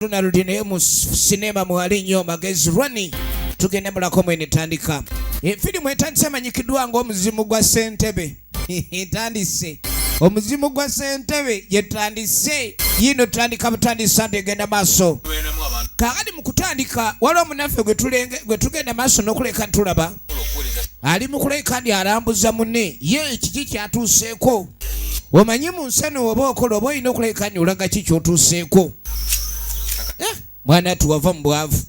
Ronald naye mu sinema mwali nnyo magezi Ronnie. Tugende mulako mwene tandika efirimu etandise emanyikiddwa ng'omuzimu gwa ssentebe. Etandise omuzimu gwa ssentebe gyetandise yiino tandika butandisa nti egenda maaso. Kakati mu kutandika waliwo munaffe gwe tugenda maaso n'okuleka ntulaba ali mu kuleka ndi alambuza munne ye kiki kyatuuseeko. Omanyi mu nsi eno oba okola oba olina okuleka ndi olaga ki kyotuuseeko. Mwana tuwava mu bwavu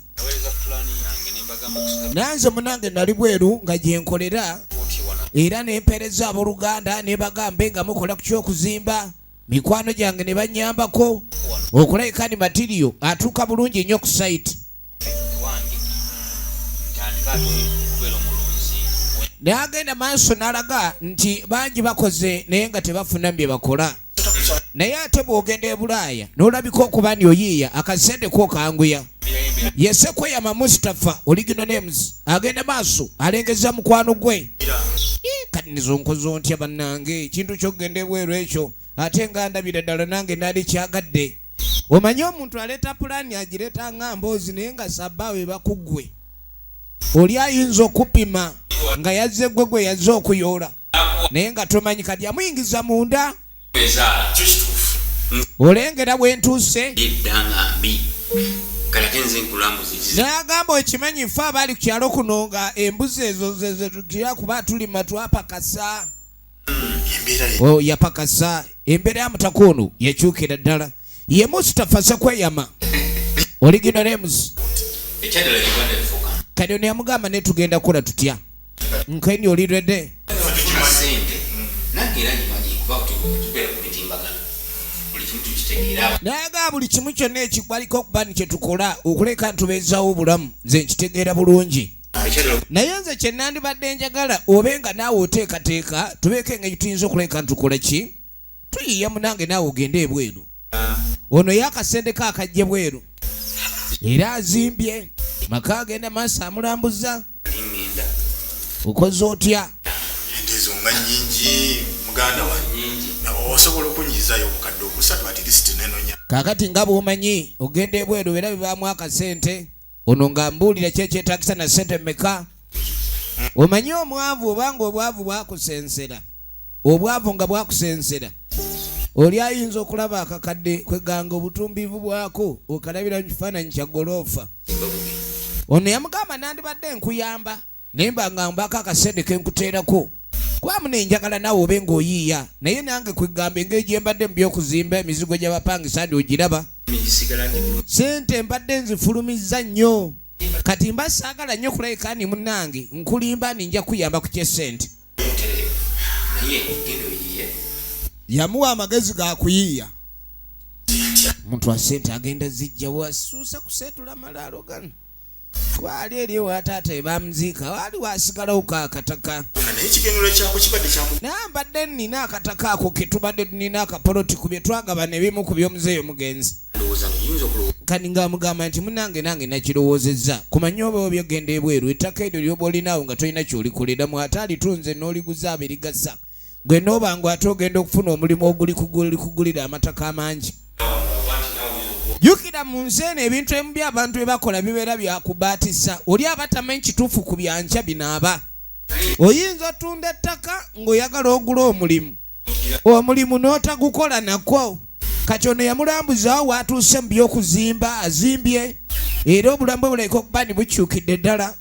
nanze munange nali bweru nga gyenkolera era nempeereza abooluganda nebagambe nga mukola ku kyokuzimba mikwano gyange ne banyambako okulabika ni matiriyo atuuka bulungi nnyo ku sayiti. N'agenda maaso n'alaga nti bangi bakoze naye nga tebafuna bye bakola, naye ate bw'ogenda e Bulaaya n'olabika okuba nti oyiiya akasente ko kanguya. Yese Kweyama Mustafa original names agenda maaso alengeza mukwano gwe. Kati nizo nkoze ntya bannange ekintu ky'okugenda ebweru ekyo ate nga ndabira ddala nange nali kyagadde. Omanyi omuntu aleeta pulaani agireeta nga mboozi naye nga sabbaawo eba ku ggwe. Oli ayinza okupima nga yazze ggwe gwe yazze okuyoola naye nga tomanyi. Kati amuyingiza munda. Olengera bwe ntuuse. N'agamba okimanyi ffe abaali ku kyalo kuno nga embuzi ezo ze tugira kuba tulima twapakasa. Oh, yapakasa embeera ya mutaka ono yakyukira ddala. Ye Mustafa Sekweyama original names. Kati ono yamugamba naye tugenda kukola tutya nkeni oli ready? Naga buli kimu kyonna ekigwaliko okuba ni kyetukola okuleka ntubeezawo obulamu nze nkitegeera bulungi. Naye nze kye nandibadde njagala obe nga naawe oteekateeka tubeeko engeri tuyinza okulabika ntukola ki tuyiiya munange naawe ogende ebweru. Ono ye akasente ke akajje bweru era azimbye maka agenda maaso amulambuza. Okoze otya? Ente ezo nga nnyingi muganda wange, osobola okunyizayo obukadde obusatu at least nenonya. Kaakati nga bw'omanyi ogenda ebweru era bibaamu akasente. Ono nga mbuulira ki ekyetaagisa na ssente mmeka. Omanyi omwavu obanga obwavu bwakusensera, obwavu nga bwakusensera, oli ayinza okulaba akakadde kweganga obutumbiivu bwako okalabira mu kifaananyi kya goloofa. Ono yamugamba nandibadde nkuyamba naye mba nga mbaako akasente ke nkuteerako kuba mune njagala naawe obe ng'oyiiya, naye nange kwegamba engeri gye mbadde mu by'okuzimba emizigo gy'abapangisa ndi ogiraba sente mbadde nzifulumizza nnyo, kati mba saagala nnyo kulabika ni munnange nkulimba ni nja kuyamba ku ky'essente. Yamuwa amagezi ga kuyiiya. Omuntu wa ssente agenda zijja wasuuse kuseetula malaalo gano. Twali eri ewa taata we bamuziika waali wasigalawo ko akataka. Naye ekigendererwa kyako kibadde kya ku. Naye mbadde nnina akataka ako ke tubadde nina akapoloti ku bye twagabana ebimu ku by'omuzeeyi omugenzi. Kati ng'amugamba nti munnange nange nakirowoozezza kumanya oba obyogenda ebweru ettaka eryo ly'oba olinaawo nga tolina ky'olikoleramu ate alitunze n'oliguza aberigasa. Gwe n'oba ng'ate ogenda okufuna omulimu ogulikugulira amataka amangi. Jjukira mu nsi eno ebintu ebimu by'abantu bye bakola bibeera bya kubaatisa. Oli aba tamanyi kituufu ku byankya binaaba. Oyinza otunda ettaka ng'oyagala ogule omulimu, omulimu n'otagukola nakwo. Kati ono yamulambuzaawo w'atuuse mu by'okuzimba, azimbye era obulamu bwe bulabika okuba nti bukyukidde ddala.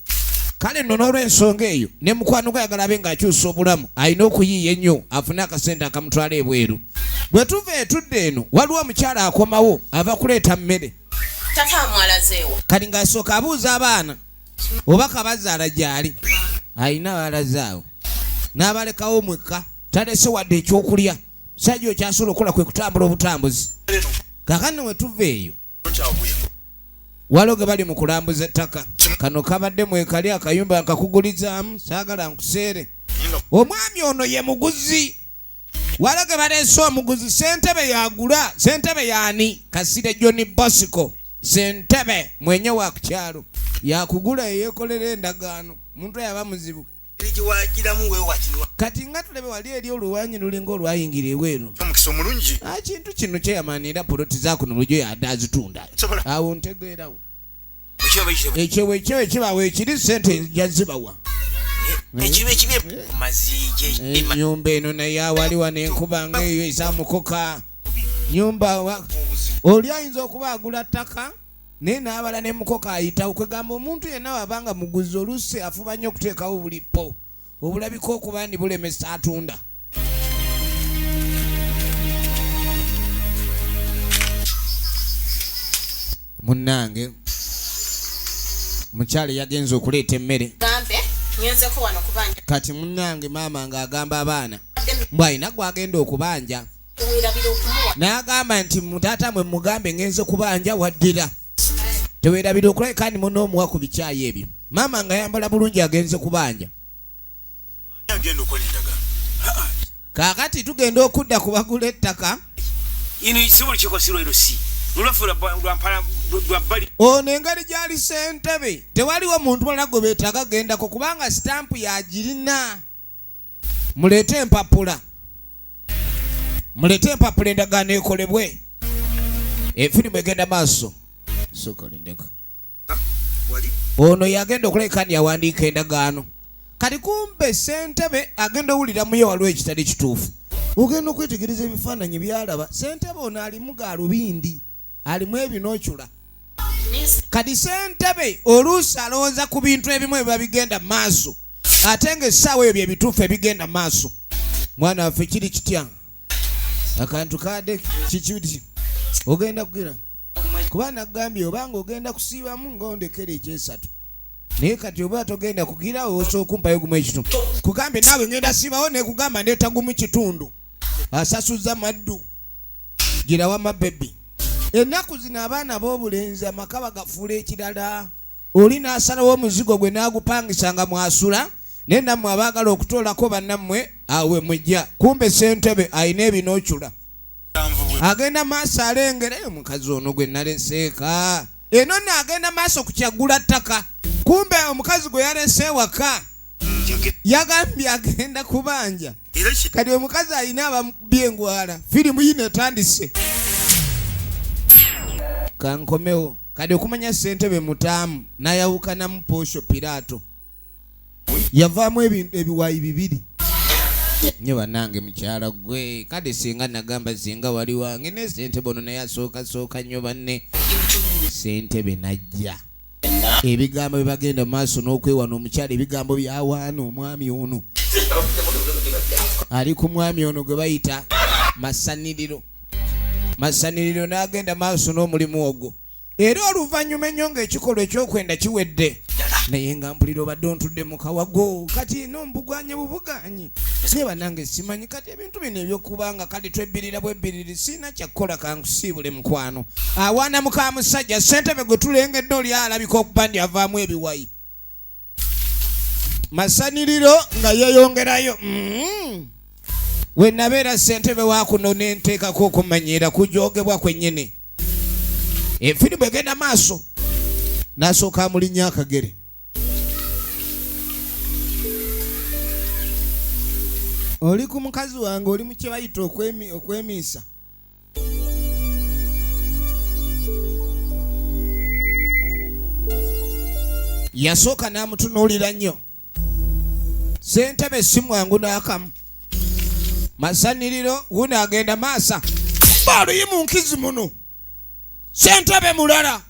Kale nno n'olw'ensonga eyo ne mukwano gwe ayagala abe ng'akyusa obulamu alina okuyiiya ennyo afune akasente akamutwala ebweru. Bwe tuva etudde eno waliwo omukyala akomawo ava kuleeta mmere. Kati ng'asooka abuuza abaana oba kabazaala gy'ali alina balaze awo n'abalekawo mwekka talese wadde ekyokulya. Musajja okyasobola okukola kwe kutambula obutambuzi. Kaakano we tuva eyo waliwo ge bali mu kulambuza ettaka. Kano kabadde mwekali akayumba nkakugulizaamu saagala nkuseere. Omwami ono ye muguzi. Waliwo ge baleese omuguzi, ssentebe yagula. Ssentebe y'ani? Kasire John Bosco ssentebe mwenye wa ku kyalo yakugula yeyeekolera endagaano. Omuntu oyo aba muzibu. Kati nga tulebe wali eri oluwanyi lulinga olwayingira ebweru. Omukisa omulungi. Ah, kintu kino chairman era poloti zakuno bulijjo yadde azitunda. Awo ntegeerawo. Ekyo ekyo ekibawo ekiri sente jazibawa. Ennyumba eno naye awali wano enkuba nga eyo ezamukoka. Nyumba oli ayinza okuba agula ttaka naye n'abala ne mukoka ayitawo. Kwegamba omuntu yenna wabanga muguzi oluusi afuba nnyo okuteekawo bulipo obulabika okuba ndi bulemesa atunda. Munnange mukyala yagenze okuleeta emmere. Kati munnange maama ng'agamba abaana mbu alina gw'agenda okubanja. N'agamba nti mutaata mwe mugambe ngenze kubanja waddira. Teweerabira okulabika ndi munoomuwa ku bikyayi ebyo. Maama ng'ayambala bulungi agenze kubanja. Kaakati tugenda okudda ku bagula ettaka. Ono engeri gy'ali ssentebe tewaliwo muntu mulala gwe beetaaga gendako kubanga sitampu yagirina. Muleete empapula, muleete empapula endagaano ekolebwe. Efirimu egenda maaso. Sooka olindeko. Ono yagenda okulabika nti yawandiika endagaano. Kati kumbe ssentebe agenda owulira muye waliwo ekitali kituufu. Ogenda okwetegereza ebifaananyi by'alaba. Ssentebe ono alimu gaalubindi, alimu ebinocula. Kati ssentebe oluusi alowooza ku bintu ebimu ebiba bigenda mu maaso ate ng'essaawa eyo bye bituufu ebigenda mu maaso. Mwana waffe kiri kitya? Akantu kade kiki ogenda kugira kuba nagambye obanga ogenda kusiibamu ng'ondekera ekyesatu, naye kati oba togenda kugira osobola okumpayo gumu ekitundu. Kugambye naawe ngenda siibawo nekugamba ndeeta gumu kitundu. Asasuza maddu gira wama bebi. Ennaku zino abaana b'obulenzi amaka bagafuula ekirala. Oli n'asalawo omuzigo gwe n'agupangisa nga mwasula, naye nammwe abaagala okutoolako bannammwe awe mujja. Kumbe ssentebe alina ebinocula. Agenda maaso alengera omukazi ono gwe naleseeka. Eno nno agenda maaso ku kyaggula ttaka. Kumbe omukazi gwe yalese ewaka yagambye agenda kubanja. Kati omukazi alina abamukubye engwala. Firimu yino etandise. Kankomewo. Kati okumanya ssentebe mutaamu n'ayawukanamu Posho Piraato. Yavaamu ebiwayi bibiri. Nnyo bannange mukyala gwe. Kale singa nagamba singa wali wange ne ssentebe ono naye asookasooka nnyo banne. Ssentebe n'ajja. Ebigambo bye bagenda mu maaso n'okwewana omukyala ebigambo byawaana omwami ono. Ali ku mwami ono gwe bayita Masaniriro. Masaniriro n'agenda maaso n'omulimu ogwo. Era oluvannyuma ennyo ng'ekikolwa eky'okwenda kiwedde. Naye nga mpulira obadde ontudde mu kawago. Kati eno mbugwanye bubuganyi. Naye bannange simanyi kati ebintu bino eby'okuba nga kale twebbirira bwebbiriri sirina kya kukola kankusiibule mukwano. Awaana muka musajja ssentebe gwe tulengedde oli alabika okuba nti avaamu ebiwayi. Masaniriro nga yeeyongerayo. We nabeera ssentebe wa kuno ne nteekako okumanyiira kujoogebwa kwennyini. Efirimu egenda maaso. N'asooka amulinnya akagere. Oli ku mukazi wange oli mu kye bayita okwemiisa. Yasooka n'amutunuulira nnyo. Ssentebe si mwangu n'akamu. Masaniriro wuno agenda maasa. Oluyi mu nkizi muno. Ssentebe mulala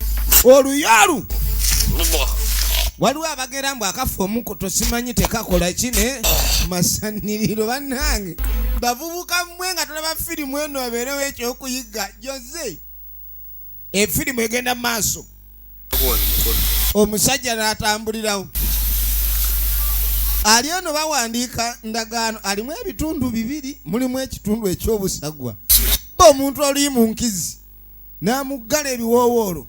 oluyalu. Waliwo abagera mbu akafa omukoto simanyi tekakola kine. Masaniriro bannange bavubuka mmwe nga tulaba firimu eno abeerewo ekyokuyiga. Jose efirimu egenda mu maaso. Omusajja n'atambulirawo. Ali eno bawandiika ndagaano alimu ebitundu bibiri, mulimu ekitundu eky'obusagwa. Bo omuntu oli mu nkizi n'amuggala ebiwoowoolo.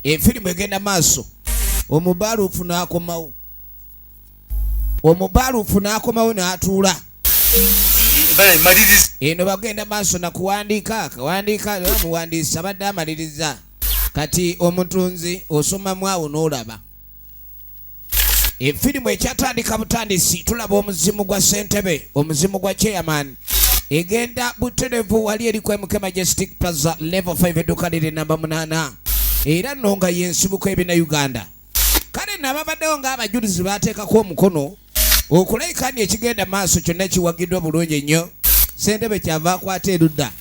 Efirimu egenda maaso. Omubaaluufu n'akomawo. Omubaaluufu n'akomawo n'atuula. Eno bagenda maaso na kuwandiika, akawandiika omuwandiisi abadde amaliriza. Kati omutunzi osomamu awo n'olaba. Efirimu ekyatandika butandisi, tulaba omuzimu gwa ssentebe, omuzimu gwa chairman. Egenda buterevu wali eri ku MK Majestic Plaza level 5, edduuka liri namba 8, era nno nga yensibuko ebina Uganda. Kale nababaddewo ng'abajulizi bateekako omukono okulayika nti ekigenda maaso kyonna kiwagiddwa bulungi nnyo. Ssentebe kyava akwata erudda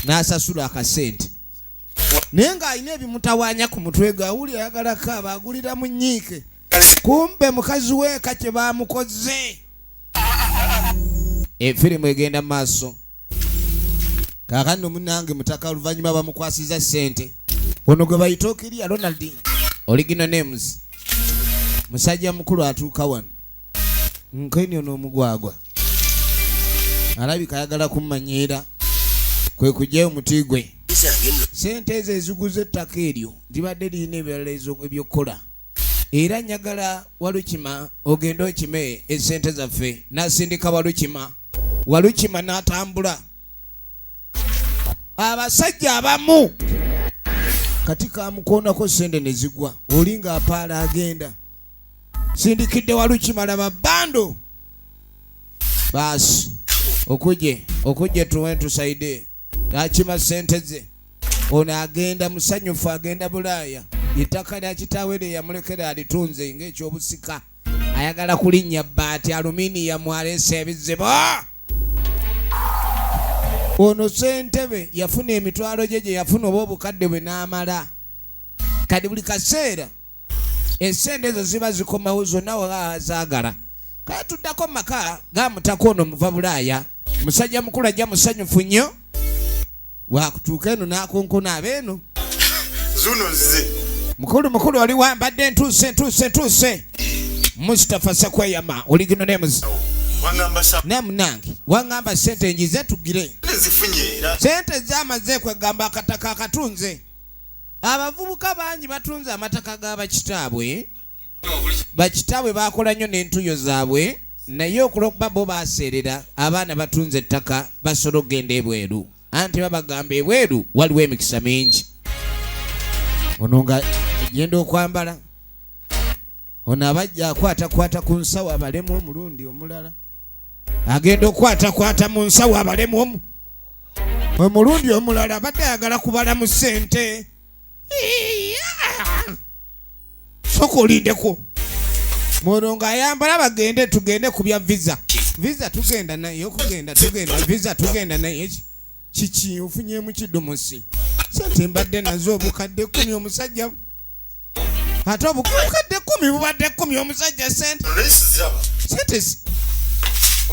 n'asasula akasente, naye ng'alina ebimutawaanya ku mutwe gwe, awuli ayagalako aba agulira mu nnyiike, kumbe mukazi weeka kye baamukoze. Efirimu egenda mu maaso. Kaakano munnange mutaka oluvannyuma bamukwasiza ssente. Ono gwe bayita Okiria Ronald, original names, musajja mukulu atuuka wano nkeni ono omugwagwa alabika ayagala kummanyiira, kwe kugyayo omuti gwe. Sente ezo eziguza ettaka eryo libadde lirina ebirala ebyokukola, era njagala Walukima ogende okime esente zaffe. N'asindika Walukima, Walukima n'atambula. Abasajja abamu kati kamukoonako sente ne zigwa, oli ng'apaala agenda sindikidde Walukima, laba bando baasi okuje okuje tuwe tusaide akima sente ze. Ono agenda musanyufu, agenda Bulaaya. Ettaka lya kitaawe lye yamulekera alitunze ng'ekyobusika, ayagala kulinnya bbaati aluminiyamu, aleese ebizibu. Ono ssentebe yafuna emitwalo gye gye yafuna oba obukadde bwe n'amala. Kati buli kaseera esente ezo ziba zikomawo zonna wazaagala. Kale tuddako mu maka gamutaka ono muva Bulaaya, musajja mukulu ajja musanyufu nnyo, wakutuuka eno n'akonkona abeeno. Zuno nzize. Mukulu, mukulu, oli wambadde ntuuse, ntuuse, ntuuse. Mustapha Sakweyama, original names. Wangamba sa Namunange waŋŋamba sente njize tugire. Nzifunye era. Sente zamaze kwegamba akataka akatunze. Abavubuka bangi batunze amataka ga bakitaabwe. Bakitaabwe bakola nnyo n'entuyo zaabwe, naye okulwokuba bo baseerera, abaana batunze ettaka basobola okugenda ebweru, anti babagamba ebweru waliwo emikisa mingi. Ono nga agenda okwambala, ono abajja akwatakwata ku nsawo abalemu omulundi omulala, agenda okwatakwata mu nsawo abalemu omu omulundi omulala, abadde ayagala kubala mu ssente. Soka olindeko mwono ng'ayambala, bagende tugende ku bya visa. Visa tugenda naye okugenda tugenda visa tugenda naye kiki ofunyemu kidumusi? Sente mbadde nazo obukadde 10, omusajja ate obukadde 10 bubadde 10, omusajja sente Naye siziraba.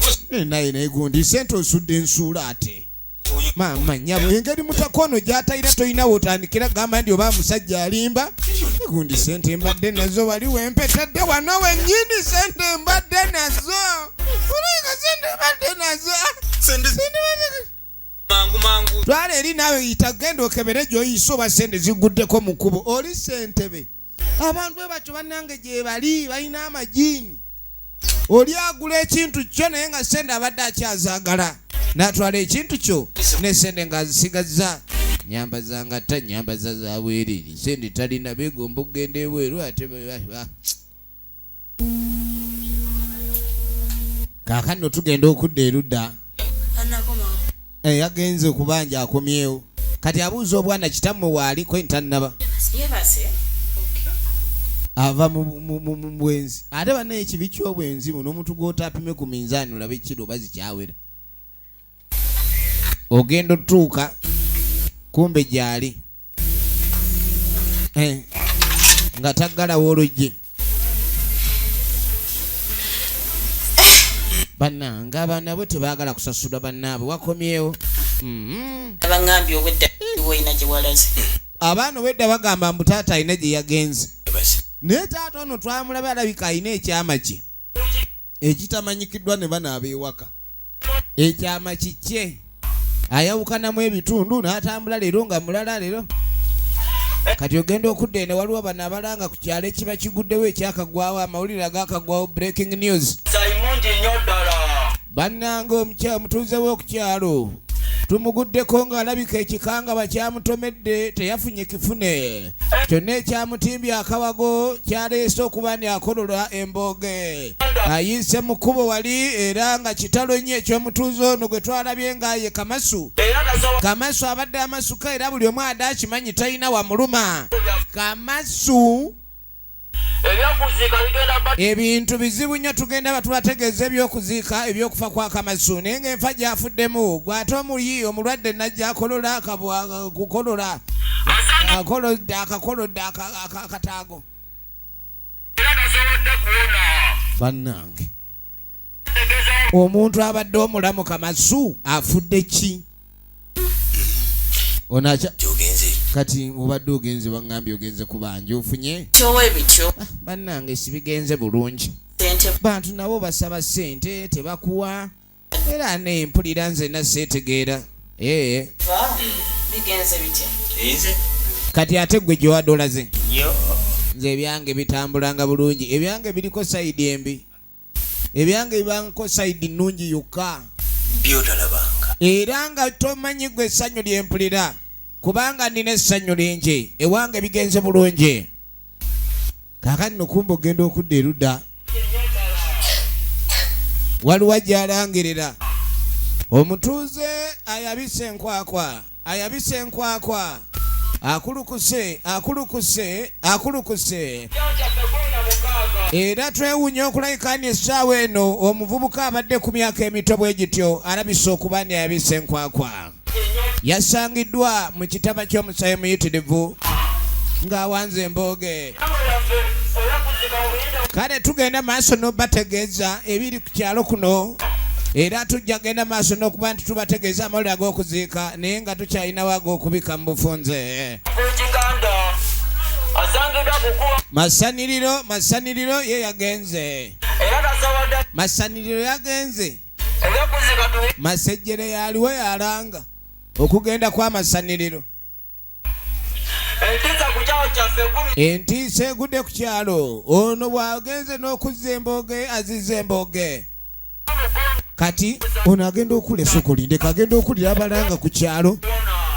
Sente naye naye gundi sente osudde ensuula ate maama nyabo, engeri mutaka ono gy'atayina tolina wotandikira gamba nti oba musajja alimba. Gundi sente mbadde nazo wali wempetadde wano wennyini, sente mbadde nazo olinga sente mbadde nazo. Sente. Sente mbadde- Mangu mangu. Twala eri naawe, yita genda okebere gy'oyise oba sente ziguddeko mu kkubo. Oli sentebe, abantu bwe batyo bannange gye bali balina amajiini. Oli agula ekintu kyo naye nga sente abadde akyazaagala, n'atwala ekintu kyo ne sente ng'azisigazza. Nyambaza nga ta nyambaza za bwerere, sente talina, beegomba okugenda ebweru ate kaakano tugenda okudda erudda. Yagenze okubanja akomyewo, kati abuuza obwana kitammwe waaliko entannaba. Yebase. Ava mu bwenzi ate bannaye ekibi ky'obwenzi buno, omuntu gw'otaapime ku minzaani olabe kiro oba zikyawera, ogenda otuuka kumbe gyali nga taggalawo oluggi. Bannange abaana bo tebaagala kusasula bannaabwe, wakomyewo. Abangambye obwedda olina gye walaze. Abaana obwedda bagamba mbu taata alina gye yagenze, naye taata ono twamulaba alabika alina ekyama kye ekitamanyikiddwa ne bano ab'ewaka. Ekyama kikye ayawukanamu ebitundu n'atambula leero nga mulala leero. Kati ogenda okudda eno, waliwo bano abalanga ku kyalo ekiba kiguddewo, ekyakagwawo, amawulire agakagwawo, breaking news. Saimungi nnyo ddala. Bannanga omutuuze w'okukyalo Tumuguddeko ng'alabika ekikanga bakyamutomedde, teyafunye kifune kyonna ekyamutimbye akawago kyaleese okuba ni akolola embooge. Ayise mu kkubo wali era nga kitalo nnyo eky'omutuuze ono gwe twalabye nga ye Kamasu. Kamasu abadde amasuka era buli omu adde akimanyi talina wamuluma. Kamasu ebintu bizibu nnyo, tugenda batubategeeza ebyokuziika ebyokufa kwa Kamasu, naye ng'enfa gyafuddemu gw'ate omuyi omulwadde najja akolola kukolola akolodde akakolodde akataago. Bannange, omuntu abadde omulamu Kamasu afudde ki? Onacha kati obadde ogenze, baŋŋambye ogenze kubanja ofunye. Kyowa ebityo. Ah, bannange, sibigenze bulungi. Sente. Bantu nabo basaba ssente tebakuwa, era nempulira nzenna seetegeera. Ee. Va bigenze bitya? Nze. Kati ate gwe gyewadde olaze? Nnyo. Nze ebyange bitambulanga bulungi, ebyange biriko side embi, ebyange bibangako side nnungi yokka. Byotalabanga. Era nga tomanyi gwe essanyu lyempulira, kubanga nina essanyu lingi, ewange bigenze bulungi. Kaakati no kumba ogenda okudda erudda waliwo gyalangirira omutuuze ayabise enkwakwa, ayabise enkwakwa, akulukuse, akulukuse, akulukuse. Era twewuunya okulabika ni essaawa eno omuvubuka abadde ku myaka emito bwe gityo alabise okuba ni ayabise enkwakwa. Yasangiddwa mu kitaba ky'omusayi muyitirivu ng'awanze embooge. Kale tugenda maaso n'obategeeza ebiri ku kyalo kuno, era tujja genda maaso n'okuba nti tubategeeza amawulire ag'okuziika, naye nga tukyalinawo ag'okubika mu bufunze. Kiganda asangiddwa kukuba. Masaniriro, Masaniriro ye yagenze. Era tasobodde. Masaniriro yagenze. Ebyokuziika tu. Masejjere yaliwo yalanga okugenda kw'amasaniriro. Entiisa ku kyalo kyaffe 10. Entiisa egudde ku kyalo, ono bw'agenze n'okuzza embooge, azizza embooge. Kati ono agenda okula esoko lindeka, agenda okulira abalanga ku kyalo.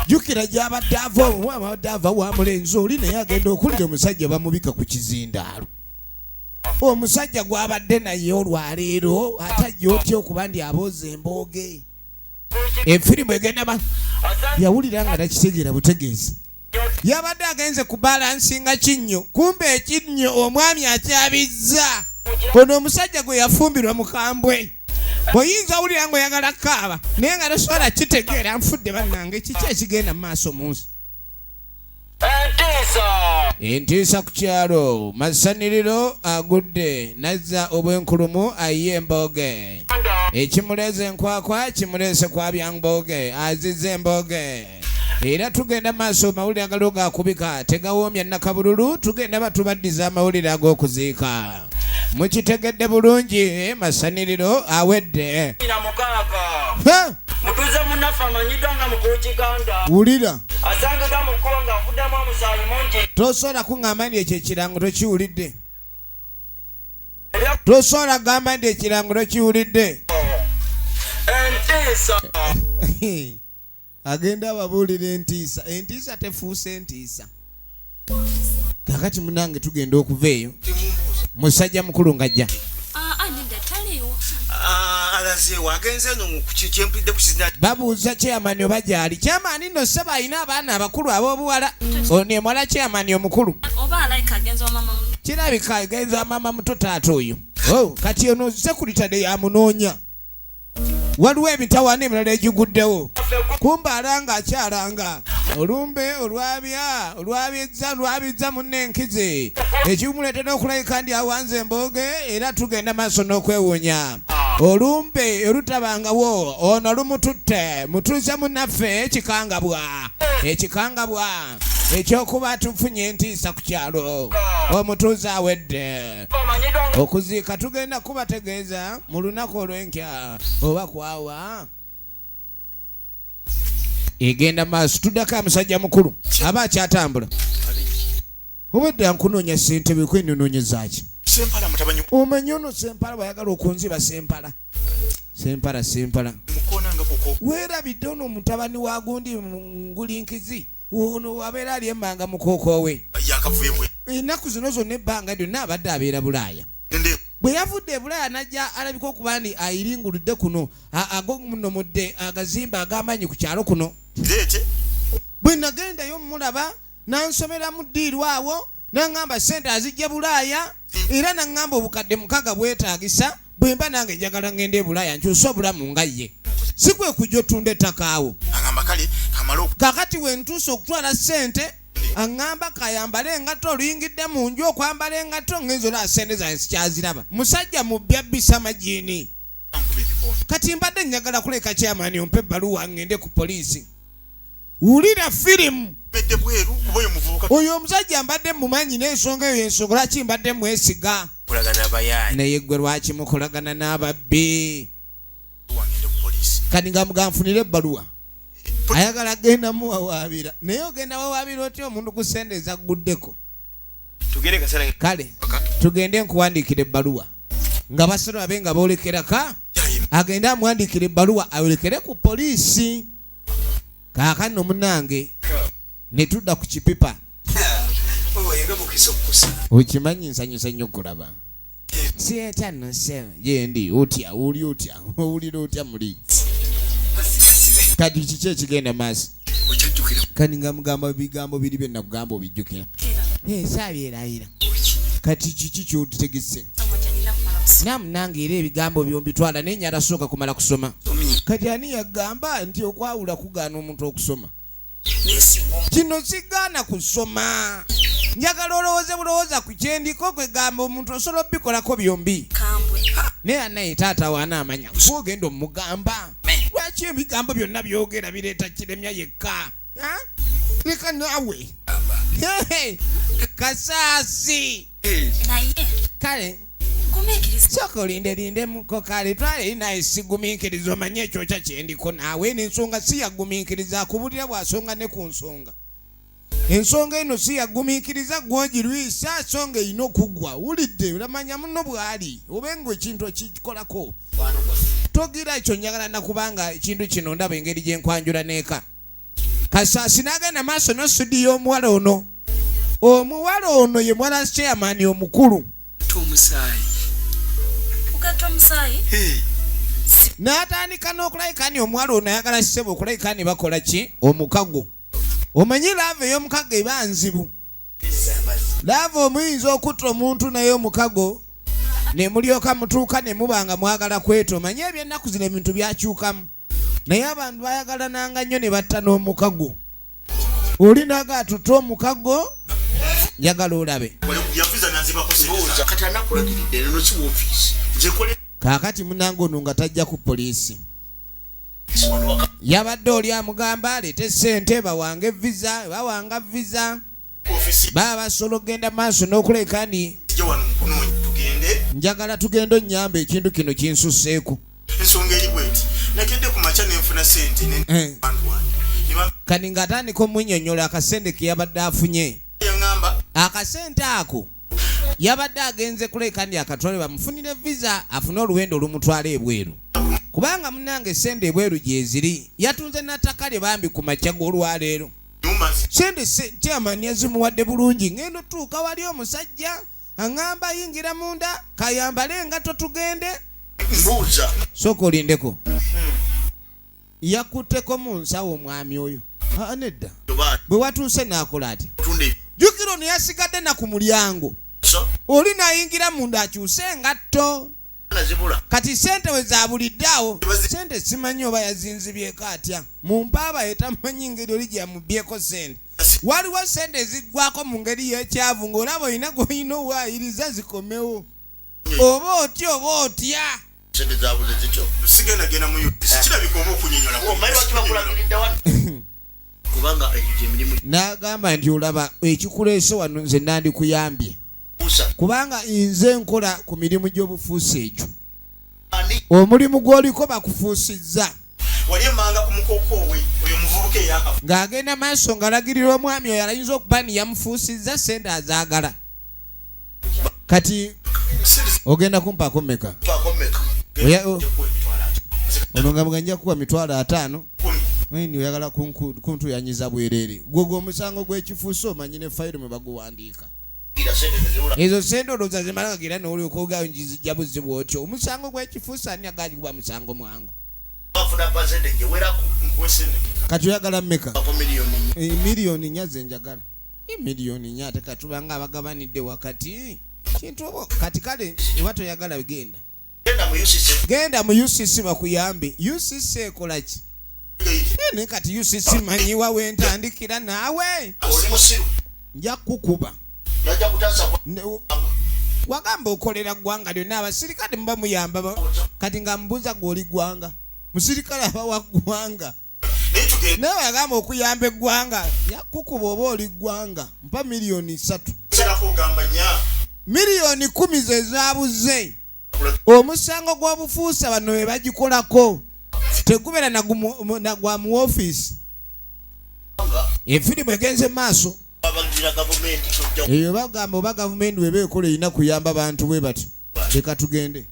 Jjukira gy'abadde ava, abadde ava wa mulenzi oli, naye agenda okulira omusajja bamubika ku kizindaalo, omusajja gw'abadde naye olwaleero ate ajja otya okuba ndi abooza embooge? Efirimu egenda ba yawulira nga takitegeera butegeezi. Yabadde agenze ku balansinga kinnyo, kumbe ekinnyo omwami akyabizza. Ono omusajja gwe yafumbirwa mukambwe, oyinza owulira ngaoyagala kaaba naye nga tosobola kitegeera. Nfudde bannange, kiki ekigenda mu maaso mu nsi? Entiisa. Entiisa ku kyalo, masaniriro agudde nazza obwenkulumu ayiye embooge. Ekimuleeza enkwakwa kimuleese kwa byambooge, azizza embooge. Era tugenda maaso, mawulire agaliwo gakubika tegawoomya nakabululu. Tugenda batubaddiza amawulire ag'okuziika, mukitegedde bulungi. Masaniriro awedde. 16. Ha! Mutuuze munnaffe amanyiddwa nga Mukulu Kiganda Wulira. asangiddwa mu kkubo ng'avuddemu omusaayi mungi. Tosobola kuŋŋamba nti ekyo ekirango tokiwulidde. Ebya Tosobola kugamba nti ekirango tokiwulidde. Entiisa. Agenda ababuulira entiisa, entiisa tefuuse entiisa. Kakati munange tugenda okuva eyo, musajja mukulu ng'ajja. Ah, nedda, taliiwo. Alazeewo agenze eno kyempulidde ku kizina. Babuuza chairman oba gyali. Chairman nno ssebo alina abaana abakulu ab'obuwala, ono emwala chairman omukulu. Oba alayika agenza wa mama muto. Kirabika agenza mama muto, taata oyo. Oh, kati ono sekuritade yamunoonya, waliwo emitawaana emirala egiguddewo. Kumba alanga akyalanga olumbe olwabya olwabizza lwabizza munne enkizi ekimuleetera okulabika ndi awanze embooge. Era tugenda maaso n'okwewuunya olumbe olutabangawo ono lumututte mutuuze munnaffe ekikangabwa, ekikangabwa ekyokuba tufunye entiisa ku kyalo, omutuuze awedde. Amanyiddwa nga Okuziika tugenda kubategeeza mu lunaku olw'enkya oba kwawa egenda maaso. Tuddako musajja mukulu aba akyatambula, obwedda nkunoonya ssentebe kwenunoonyezaki. Sempala mutabani. Omanyi ono Sempala bwayagala okunziba, Sempala. Sempala sempala. Mukona nga koko. Weerabidde ono mutabani wa gundi ngulinkizi ono abeera ali emmanga mukooko we. Yakavuye bwe. Ennaku zino zonna ebbanga lyonna abadde abeera Bulaaya. Ende. Bwe yavudde e Bulaaya n'ajja alabika okuba nti ayiringuludde kuno agomunomudde agazimba ag'amaanyi ku kyalo kuno. Leete. Bwe nagendayo mmulaba n'ansomeramu ddiiru awo n'aŋŋamba ssente azijja Bulaaya era n'aŋŋamba obukadde 6 bwetaagisa bwe mba nange njagala ngende e Bulaaya nkyuse obulamu nga ye. Si kwe kujja otunda ettaka awo. Aŋŋamba kale kamale Kaakati we ntuuse okutwala ssente aŋŋamba kayambale engatto oluyingidde mu nju okwambala engatto ngenze olaba ssente zange sikyaziraba. Musajja mubbi abbisa majiini. Kati mbadde njagala kuleka chairman ompe ebbaluwa ngende ku poliisi. Wulira firimu. Mbadde bweru kuba oyo muvubuka. Oyo omusajja mbadde mumanyi n'ensonga eyo ensonga lwaki mbadde mwesiga. Mukolagana abayaaye. Naye ggwe lwaki mukolagana n'ababbi? Wangende ku poliisi. Kati nga muganfunire ebbaluwa. Ayagala genda muwawaabira. Naye ogenda wawaabira otya omuntu ku ssente ezagguddeko? Tugende kaseera. Kale, tugende nkuwandiikire ebbaluwa. Nga basolo abe nga boolekera ka? Agende amuwandiikire ebbaluwa ayolekere ku poliisi. Kaakano munnange ne tudda ku kipipa. Okimanyi nsanyusa nnyo okulaba. Si etya nno ssebo, gyendi otya, oli otya, owulira otya muli? Kati kiki ekigenda maaso? Kati nga mugamba ebigambo biri bye nakugamba obijjukira. Saabyerabira. Kati kiki ky'otutegese? Namu nange era ebigambo byombitwala naye nyala sooka kumala kusoma. Kati ani yagamba nti okwawula kugaana omuntu okusoma? Kino sigaana kusoma. Njagala olowooze bulowooza ku kyendiko kwegamba omuntu osobola obikolako byombi. Naye anaye taata we anaamanya gw'ogenda omugamba. Lwaki ebigambo byonna byogera bireeta kiremya yekka? Ha? Leka naawe. Kasaasi. Naye. Kale. Gumiikiriza. Sooka olindelindemuko kale twala eri naye sigumiikiriza omanye ekyokya kyendiko naawe eno ensonga si yagumiikiriza akubulira bw'asonga ne ku nsonga. Ensonga eno si yagumiikiriza gw'ogirwisa songa erina okuggwa. Wulidde olamanya munno bw'ali obe ng'ekintu okikolako. Togira ekyo njagala nakubanga ekintu kino ndaba engeri gye nkwanjula n'eka. Kasaasi n'agenda maaso n'osudiya omuwala ono. Omuwala ono ye muwala chairman omukulu. Omusaayi. Kugatta omusaayi? Hey. N'atandika n'okulabika ni omuwala ono ayagala ssebo okulabika ni bakola ki? Omukago. Omanyi laava ey'omukago eba nzibu. Laava omuyinza okutta omuntu naye omukago ne mulyoka mutuuka ne muba nga mwagala kweta. Omanyi ebyennaku zino ebintu byakyukamu. Naye abantu bayagalananga nnyo ne batta n'omukago. Oli n'aga atutte omukago, njagala olabe. Kaakati munnange ono nga tajja ku poliisi. Yabadde oli amugamba aleete ssente bawange visa, bawanga visa. Baba basobola okugenda maaso n'okuleka ni njagala tugende onnyambe ekintu kino kinsusseeko. Ensonga eri bw'eti, nakedde ku makya ne nfuna ssente ne bantu wange. Kati ng'atandika omunnyonnyola akasente ke yabadde afunye. Yaŋŋamba. Akasente ako yabadde agenze kuleka ndi akatwale bamufunire visa afune oluwendo olumutwala ebweru. Kubanga munnange ssente ebweru gyeziri. Yatunze n'attaka lye bambi ku makya g'olwaleero. Ssente chairman yazimuwadde bulungi. Ngenda otuuka wali omusajja aŋŋamba yingira munda kayambale engatto tugende. Mbuuza. Sooka olindeko. Yakutteko mu nsawo omwami oyo. Aa, nedda. Bwe watuuse n'akola atya? Jjukira ono yasigadde na ku mulyango. Oli n'ayingira munda akyuse engatto. Kati ssente we zaabulidde awo. Ssente simanyi oba yazinzibyeko atya. Mu mpaaba ye tamanyi ngeri oli gye yamubbyeko ssente. Waliwo ssente eziggwako mu ngeri y'ekyavu ng'olaba olina gw'olina owaayiriza zikomewo. Oba otya oba otya. Ssente zaabuze zityo. Sigenda genda mu UTC. Kirabika oba okunnyonnyola. Omanyi lwaki bakulagiridde wano? Kubanga egyo gye mirimu. N'agamba nti olaba ekikuleese wano nze nandikuyambye. Kubanga nze nkola ku mirimu gy'obufuusi egyo. Omulimu gw'oliko bakufuusizza. Wali emmanga ku mukooko we, oyo omuvubuka eyakafa. Ng'agenda maaso ng'alagirira omwami oyo ayinza okuba ni yamufuusizza ssente azaagala. Kati ogenda kumpaako mmeka? Ono nga muganja kuwa 50,000. Weni oyagala kuntuyanyiza bwerere. Gwo gwo omusango gw'ekifuusa omanyi ne fayiro mwe baguwandiika. Ezo sente olowooza zimala gagira n'olyoka ogaayo ngizijja buzibu otyo. Omusango gw'ekifuusa ani agagikuba musango mwangu? Kati oyagala mmeka? 4 million ze njagala. 4 million ate katubanga abagabanidde wakati. Kintu obo kati kale oba toyagala genda. Genda mu UCC bakuyambe. UCC ekola ki? Naye kati UCC manyiwa wentandikira naawe. Nja kukuba. Wagamba okolera ggwanga lyonna, abasirikale muba muyamba kati nga mbuuza gw'oli ggwanga. Musirikale aba wa ggwanga. Naye wagamba okuyamba eggwanga, yakukuba oba oli ggwanga. Mpa 3 million. 10 million ze zaabuze. Omusango gw'obufuusa bano be bagikolako tegubeera na gwa mu ofiisi. Efirimu egenze maaso. Eyo bagamba oba gavumenti weba ekola erina kuyamba bantu bwe batyo. Leka tugende.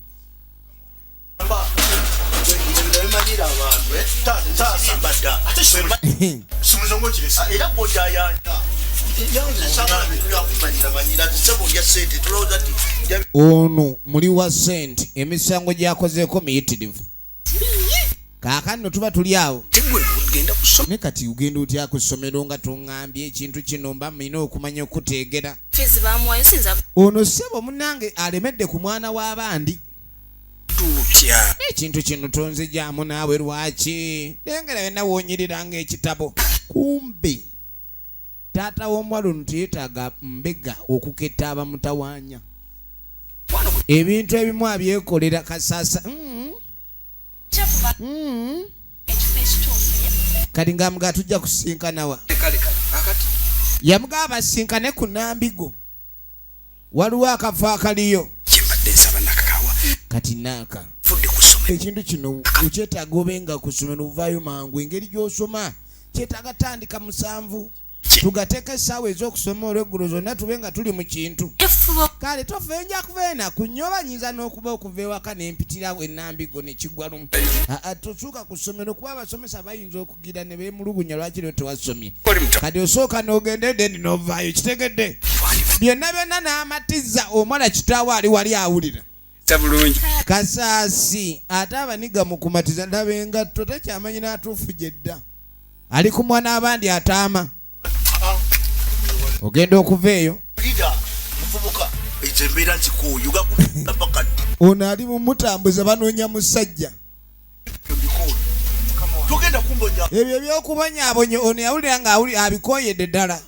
Ono muli wa ssente, emisango gyakozeeko miyitirivu. Kaakano tuba tuli awo ne kati ogenda otya ku ssomero nga toŋŋambye ekintu kino? Mba muyina okumanya okuteegera. Fees bamuwayo sinza. Ono ssebo munnange alemedde ku mwana w'abandi. Ekintu kino tonzijaamu naawe, lwaki lengera byonna woonyiriranga ekitabo? Kumbe taata w'omuwala ono teyeetaaga mbega okuketta abamutawaanya. Ebintu ebimu abyekolera kasasa. Kyakuba ekifo ekituufu ye. Kati ng'amugaa tujja kusinkanawa? Yamugaba basinkane ku Nambigo, waliwo akafo akaliyo. Kyembadde nsaba nakakawa. Kati naaka Fudde ku ssomero. Ekintu kino okyetaaga obe nga ku ssomero ovaayo mangu. Engeri gy'osoma kyetaaga tandika 7, tugateeka essaawa ez'okusoma olweggulo zonna tube nga tuli mu kintu. Effuba. Kale tofe, nja kuva ena ku nnyoba, nyinza n'okuba okuva ewaka nempitirawo enambigo nekigwa lumu. Aa, tosuuka ku ssomero kuba abasomesa bayinza okugira ne beemulugunya lwaki leo tewasomye. Kati osooka n'ogenda edeni n'ovaayo. Kitegedde byonna byonna n'amatiza omwana kitaawe ali wali awulira. Bulungi. Kasaasi ate abaniga mu kumatiza, ndaba engatto takyamanyi n'atuufu gyedda ali ku mwana abandi ataama ogenda okuva eyo. Muvubuka, ezo embeera nzikooyo gakupaka. Ono ali mumutambuza, banoonya musajja. Togenda kumbonya. Ebyo ebyokubonyaabonya ono yawulira nga abikooyedde ddala.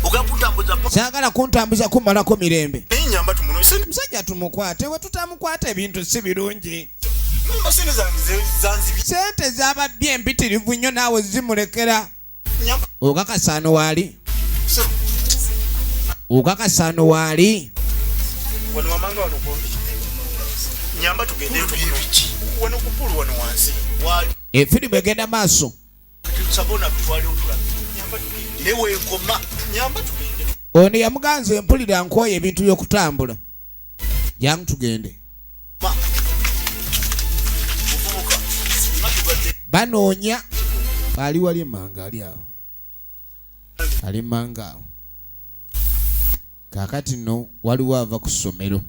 Ogakuntambuza. Saagala kuntambuza kumalako mirembe. Naye nyamba tumuno. Musajja tumukwate, we tutamukwata ebintu si birungi. Namba sente zange zanzibye. Sente zababbye empitirivu nnyo, naawe zimulekera. Nyamba. Okakasaano waali, okakasaano waali. Wano wamanga wano kumpi. Nyamba tugendeyo tumuno. Wano ku pool wano wansi. Wali. Efirimu egenda maaso. Sabona tutwale otulabe. Nyamba tugende. Naye wenkoma. Nyamba tugende. Ono yamuganza, empulira nkooye ebintu by'okutambula, jangu tugende. Muvubuka nga tubadde. Banoonya ali wali emanga, ali awo, ali manga awo. Kaakati nno waliwo ava ku ssomero.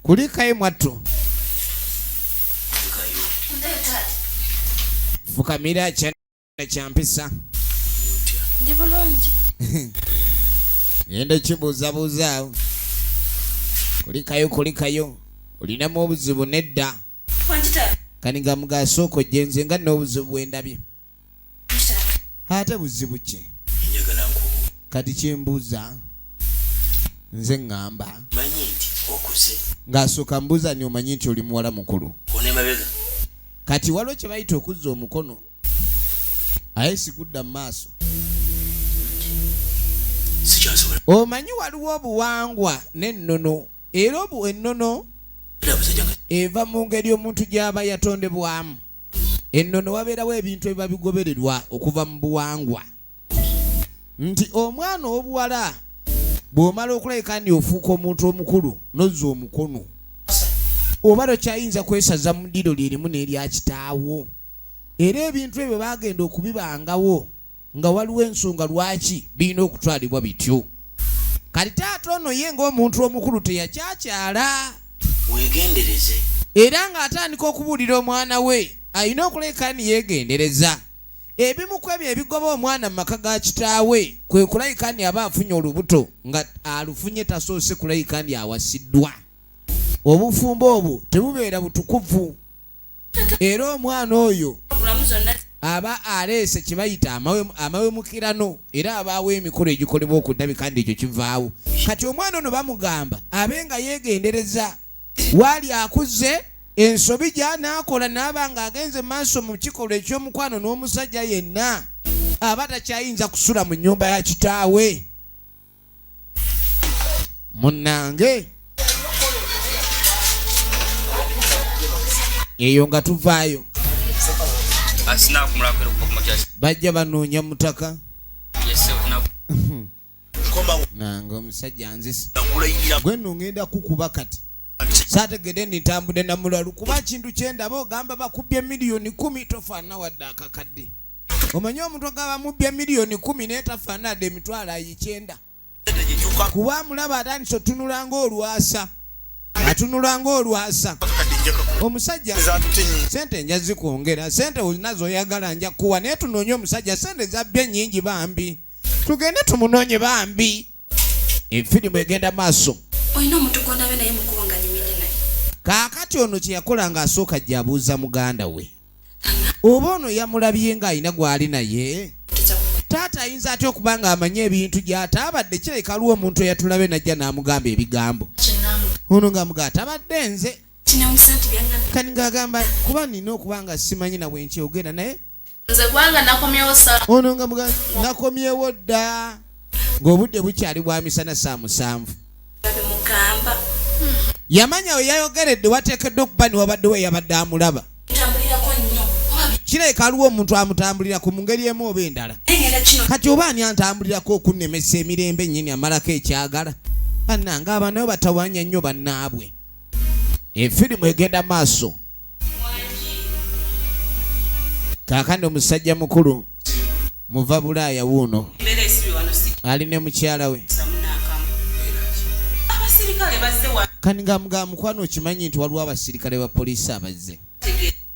Kulikayo mwattu, fukamira kyana kyampisa. Ndi bulungi. Genda kibuuzabuuza awo. Kulikayo, kulikayo, olinamu obuzibu? Nedda. Wangi taata. Kani nga mugasooka ojjenze nga n'obuzibu bwendabye. Wangi taata. Ate buzibu ki? Njagala nkubu. Kati kyembuuza nze ŋŋamba Manyi nti okuze. Ng'asooka mbuuza ni omanyi nti oli muwala mukulu? Onemabega. Kati waliwo kye bayita okuzza omukono aye sigudda mu maaso. Sikyasobola. Omanyi waliwo obuwangwa n'ennono, era obu ennono Era busajja nga eva mu ngeri omuntu gy'aba yatondebwamu. Ennono wabeerawo ebintu ebiba bigobererwa okuva mu buwangwa nti omwana obuwala bw'omala okulabika nti ofuuka omuntu omukulu nozza omukono. Oba tokyayinza kwesaza mu ddiro lyerimu n'erya kitaawo. Era ebintu ebyo baagenda okubibangawo nga waliwo ensonga lwaki birina okutwalibwa bityo. Kati taata ono ye ng'omuntu omukulu teyakyakyala. Weegendereze. Era ng'atandika okubuulira omwana we alina okuleka ni yeegendereza. Ebimu ku ebyo ebigoba omwana mu maka ga kitaawe kwe kulabika nti aba afunye olubuto nga alufunye tasoose kulabika nti awasiddwa. Obufumbo obwo tebubeera butukuvu era omwana oyo aba aleese kye bayita amawemukirano era abaawo emikolo egikolebwa okudabika nti ekyo kivaawo. Kati omwana ono bamugamba abe nga yeegendereza waali akuze ensobi gy'anaakola n'aba ng'agenze maaso mu kikolwa eky'omukwano n'omusajja yenna aba takyayinza kusula mu nnyumba ya kitaawe. Munnange eyo nga tuvaayo bajja banoonya mutaka. Nange omusajja nzise gwe nno ngenda kukuba kati saategedde nti ntambudde na mulalu kuba kintu kyendaba ogamba bakubbye 10,000,000 tofaanana wadde akakadde. Omanyi omuntu ogamba mubbye 10,000,000 naye tafaanana wadde 90,000. Kuba amulaba atandise otunula ng'olwasa, atunula ng'olwasa. Omusajja sente nja zikwongera, sente olina z'oyagala nja kuwa, naye tunoonye omusajja sente zabbye nnyingi bambi. Tugende tumunoonye bambi. Efirimu egenda maaso. Olina omuntu gw'onabe naye mukubo nga nyumidde naye. Kaakati ono kye yakola ng'asooka ajja abuuza muganda we. Oba ono yamulabye ng'alina gw'ali naye. Taata ayinza atya okuba ng'amanyi ebintu gy'ataabadde? Kirabika waliwo omuntu eyatulabe n'ajja n'amugamba ebigambo. Ono ng'amugamba tabadde nze. Kati ng'agamba kuba nina okuba nga simanyi na bwe nkyogera naye. Nze gwanga nakomyewo sa. Ono nga mugamba nakomyewo dda. Ng'obudde bukyali bwa misana saa 7. Babimugamba. Yamanya we yayogeredde wateekeddwa okuba ni wabaddewo eyabadde amulaba. Kirabika waliwo omuntu amutambulirako mu ngeri emu oba endala. Kati oba ani antambulirako okunnemesa emirembe nnyini amalako ekyagala? Bannange abaana bo batawaanya nnyo bannaabwe. Efirimu egenda maaso. Kaakano omusajja mukulu muva Bulaaya wuuno ali ne mukyala we. Kani nga mukwano okimanyi nti waliwo abasirikale ba poliisi abazze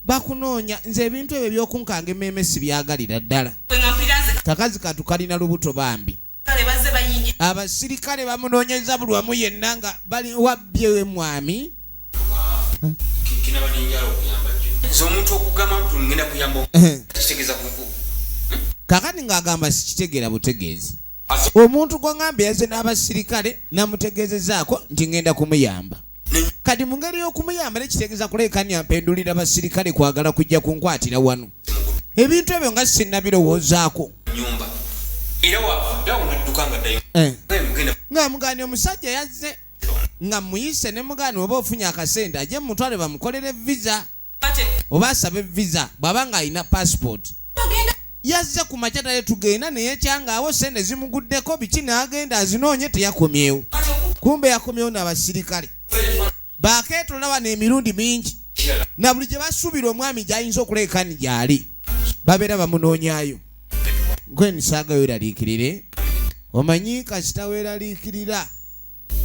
bakunoonya. Nze ebintu ebyo ebyokunkanga emmeeme sibyagalira ddala. Kakazi katu kalina lubuto bambi. Abasirikale bamunoonyeza buli wamu yenna nga bali wabbye mwami. Kakati ng'agamba sikitegeera butegeezi. Omuntu gw'oŋŋambye yazze n'abasirikale namutegeezezaako nti ŋŋenda kumuyamba. Kati mu ngeri y'okumuyamba nekitegeeza kulekanya mpendulira basirikale kwagala kujja kunkwatira wano. Ebintu ebyo nga sinnabirowoozaako. Nga mugani omusajja yazze nga muyise ne mugani oba ofunye akasente ajje mutwale bamukolere visa oba asabe visa bw'aba ng'alina passport. Yazze ku makya tale tugenda naye kyangaawo sente zimuguddeko biki n'agenda azinoonye teyakomyewo. Kumbe yakomyewo n'abasirikale. Bakeetola wano emirundi mingi na buli gye basuubira omwami gy'ayinza okuleka ni gy'ali babeera bamunoonyaayo. Gwe nsaaga weeraliikirire, omanyi kasita weeraliikirira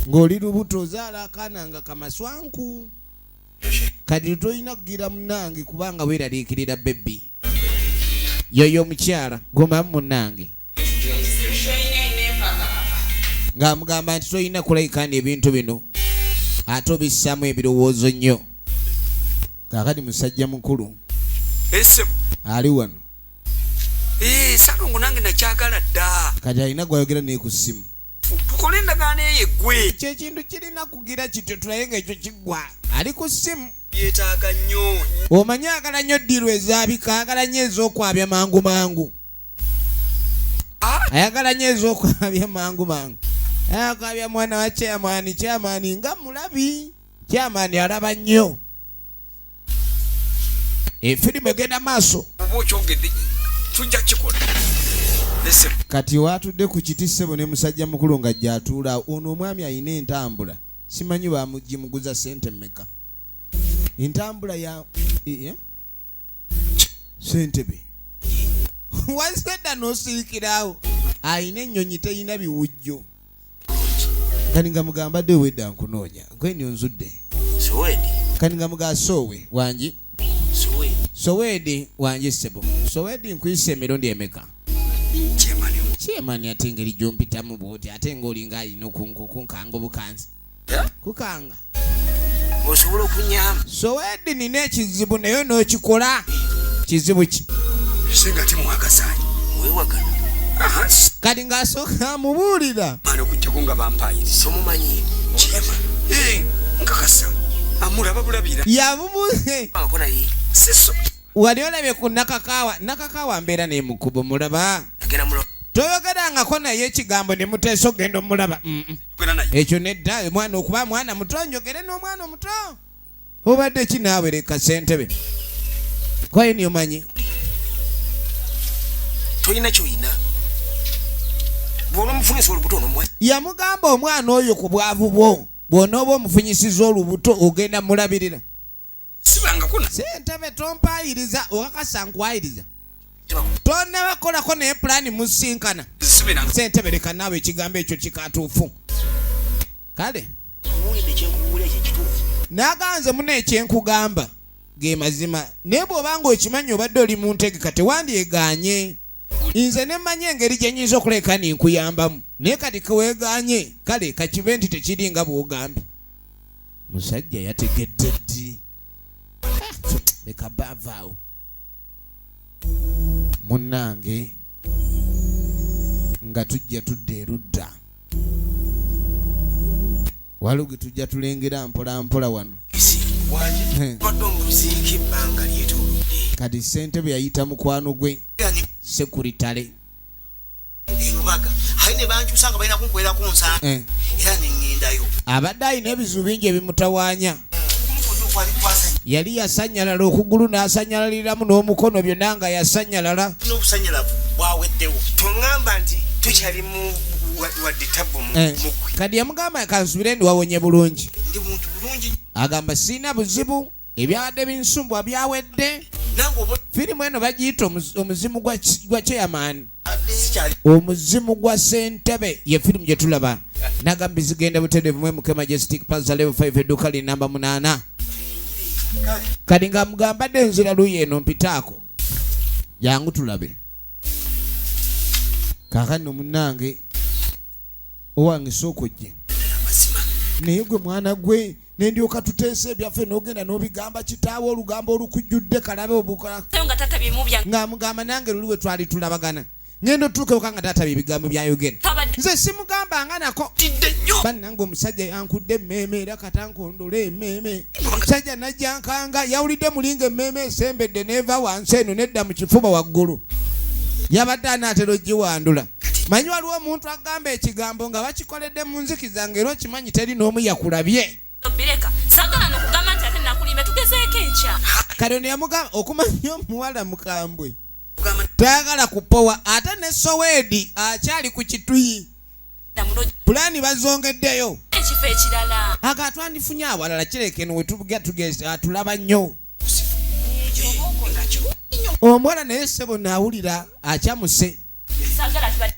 ng'oli lubuto ozaala akaana nga kamaswanku. Kati tolina kugira munnange kubanga weeraliikirira bebbi. Yoyo omukyala gomamu munnange. Ng'amugamba nti tolina kulabika ni ebintu bino ate obissaamu ebirowoozo nnyo. Kaakati musajja mukulu ali wano. Salongo nange nakyagala dda. Kati alina gw'ayogera naye ku ssimu. Tukole endagaano eyo eggwe. Ekyo ekintu kirina kugira kityo tulabe ng'ekyo kiggwa. Ali ku ssimu. Yeetaaga nnyo. Omanyi agala nnyo ddiiru ezaabika, agala nnyo ez'okwabya mangu mangu. Ayagala nnyo ez'okwabya mangu mangu. Akwabya mwana wa chairman, chairman nga mulabi. Chairman alaba nnyo. Efirimu egenda maaso. Oba okyogedde tujja kukikola. Kati waatudde ku kiti ssebo ne musajja mukulu ng'ajja atuula. Ono omwami alina entambula. Simanyi bamugimuguza ssente mmeka. Entambula ya Ssentebe wazedda n'osirikirawo, ayina ennyonyi teyina biwujjo. Kani nga mugamba dde wedda nkunoonya nkweni onzudde. Sowedi. Kani nga muga soowe wangi. Sowedi. Sowedi wangi ssebo. Sowedi nkuyise emirundi emeka? Chairman ate engeri gy'ompitamu bw'oti ate ng'olinga alina okunkanga obukanzi. Kukanga. Osobola okunyamba. Sowedi nina ekizibu naye n'okikola. Kizibu ki? Singa timwagazaanyi. Wewagana. Kati ng'asooka amubuulira. Mana okujjako nga bampaayiriza. Tomumanyi. Chairman. Nkakasa. Amulaba bulabira. Yamubuuze. Ako naye. Siso. Wali olabye ku Nakakaawa? Nakakaawa mbeera naye mu kkubo mulaba. Agenda mulo. Toyogerangako naye ekigambo ne muteesa okugenda omulaba. Ekyo nedda, omwana okuba mwana muto njogere n'omwana omuto. Obadde ki naawe leka ssentebe. Kwaye niyo manyi. Tolina ky'olina. Bw'onomufunyisa olubuto onomwa. Yamugamba omwana oyo ku bwavu bwo bw'onooba omufunyisiza olubuto ogenda mulabirira. Sibangako na. Ssentebe tompaayiriza, okakasa nkwayiriza. Tonnabakolako naye pulaani musinkana. Ssentebe leka naawe ekigambo ekyo kikatuufu. Kale. Naganze muna ekyenkugamba ge mazima, naye bw'oba ng'okimanyi obadde oli mu ntegeka tewandyegaanye. Nze ne mmanyi engeri gye nnyinza okuleka ni nkuyambamu, naye kati keweegaanye, kale kakibe nti tekiri nga bw'ogambye. Musajja yategedde ddi? Leka baavaawo. Munnange nga tujja tudda erudda. Waliwo gwe tujja tulengera mpola mpola wano. Kati ssentebe yayita mukwano gwe sekuritale. Abadde alina ebizibu bingi ebimutawaanya. Yali yasanyalala okugulu n'asanyalaliramu n'omukono byonna nga yasanyalala. Toŋŋamba nti tukyali mu wadde tabbu mu ggwe. Kati yamugamba kansubire ndi wawonye bulungi. Ndi muntu bulungi. Agamba sirina buzibu, ebyabadde binsumbwa byawedde. Firimu eno bagiyita omuzimu gwa chairman. Omuzimu gwa ssentebe ye firimu gye tulaba. Nagamba zigenda butereevu mu MK Majestic Plaza level 5 edduuka li namba 8. Kati nga mugamba dde nzira luyi eno mpitaako. Jangu tulabe. Kaakano munnange owange sooka ojje. Naye gwe mwana gwe ne ndyoka tuteesa ebyaffe n'ogenda n'obigamba kitaawe olugambo olukujjudde kalabe obukola. Nga taata bye mubya. Ng'amugamba nange luli we twali tulabagana. Ngenda otuuka ewaka nga taata bye bigambo by'ayogera. Nze simugambanga nako. Bannange omusajja yankudde emmeeme era katankondole emmeeme. Omusajja najja nkanga yawulidde mulinga emmeeme esembedde n'eva wansi eno nedda mu kifuba waggulu. Yabadde anaatera ogiwandula. Manyi waliwo omuntu agamba ekigambo nga bakikoledde mu nzikiza ng'era okimanyi teri n'omu yakulabye. Bireka, saagala n'okugamba nti ate nakulimba tugezeeko enkya. Kati ono yamugamba okumanya omuwala mukambwe. Tayagala kupowa ate ne Soweedi akyali ku kituyi. Pulaani bazongeddeyo. Ekifo ekirala. Aga twandifunye awalala kireke eno we tuvuga tugeze atulaba nnyo. Omuwala naye ssebo naawulira akyamuse.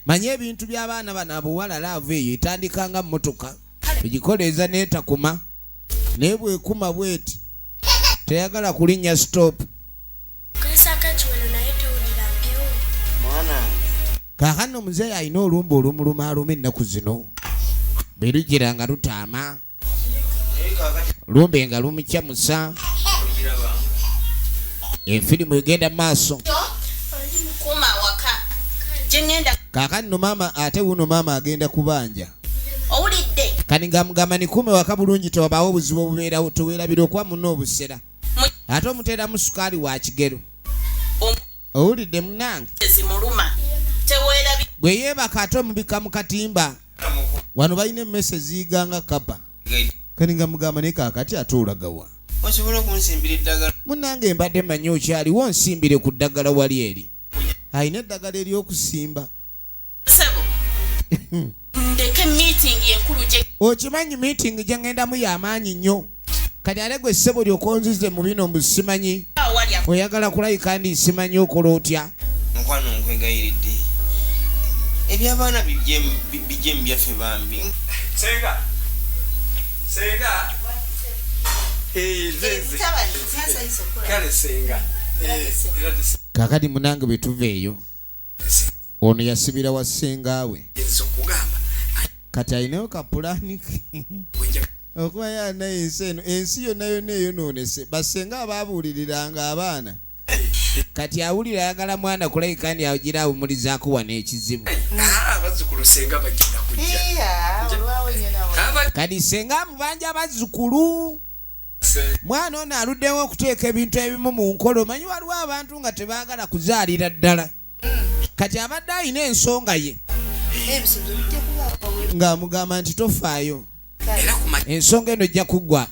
Manye ebintu by'abaana bano abawala laavu eyo etandika nga mmotoka. Egikoleeza n'etakuma. Naye bw'ekuma bw'eti teyagala kulinnya stop. Kaakano muzeeyi alina olumbe olumulumaaluma ennaku zino. Bwe lugira nga lutaama. Lumbe nga lumukyamusa. Efirimu egenda maaso. Kaakano maama ate wuno maama agenda kubanja. Kati ng'amugamba nikuume waka bulungi tewabaawo obuzibu obubeerawo teweerabira okuba munno obusera. Ate omuteeramu sukaali wa kigero. Owulidde munnange? Bwe yeebaka ate omubika mu katimba. Wano balina emmese eziyiga nga kkapa. Kati nga mugamba naye kaakati ate olagawa. Osobola okunsimbira eddagala? Munnange mbadde mmanyi okyaliwo nsimbire ku ddagala wali eri. Alina eddagala ery'okusimba. Ssebo. Ndeke meeting enkulu gye. Okimanyi meeting gye ŋŋendamu ya maanyi nnyo. Kati ate gwe ssebo lyokonzize mu bino mbu simanyi oyagala kulayika ndi simanyi okola otya. Mukwano nkwegayiridde ebyabaana bijje mu byaffe bambi. Senga. Senga. Kale senga. Kakati munange bwe tuva eyo ono yasibira wa ssenga we. Kati alinayo kapulaani okuba yana ensi eno, ensi yonna yonna eyonoonese. Basenga abaabuuliriranga abaana kati awulira ayagala mwana kulayika ndi agira awumulizaako wano ekizibu. Abazzukulu senga bagenda kujja. Kati senga amubanja abazzukulu. Mwana ono aluddewo okuteeka ebintu ebimu mu nkola. Omanyi waliwo abantu nga tebaagala kuzaalira ddala. Kati abadde alina ensonga ye ng'amugamba nti tofaayo, ensonga eno ejja kuggwa.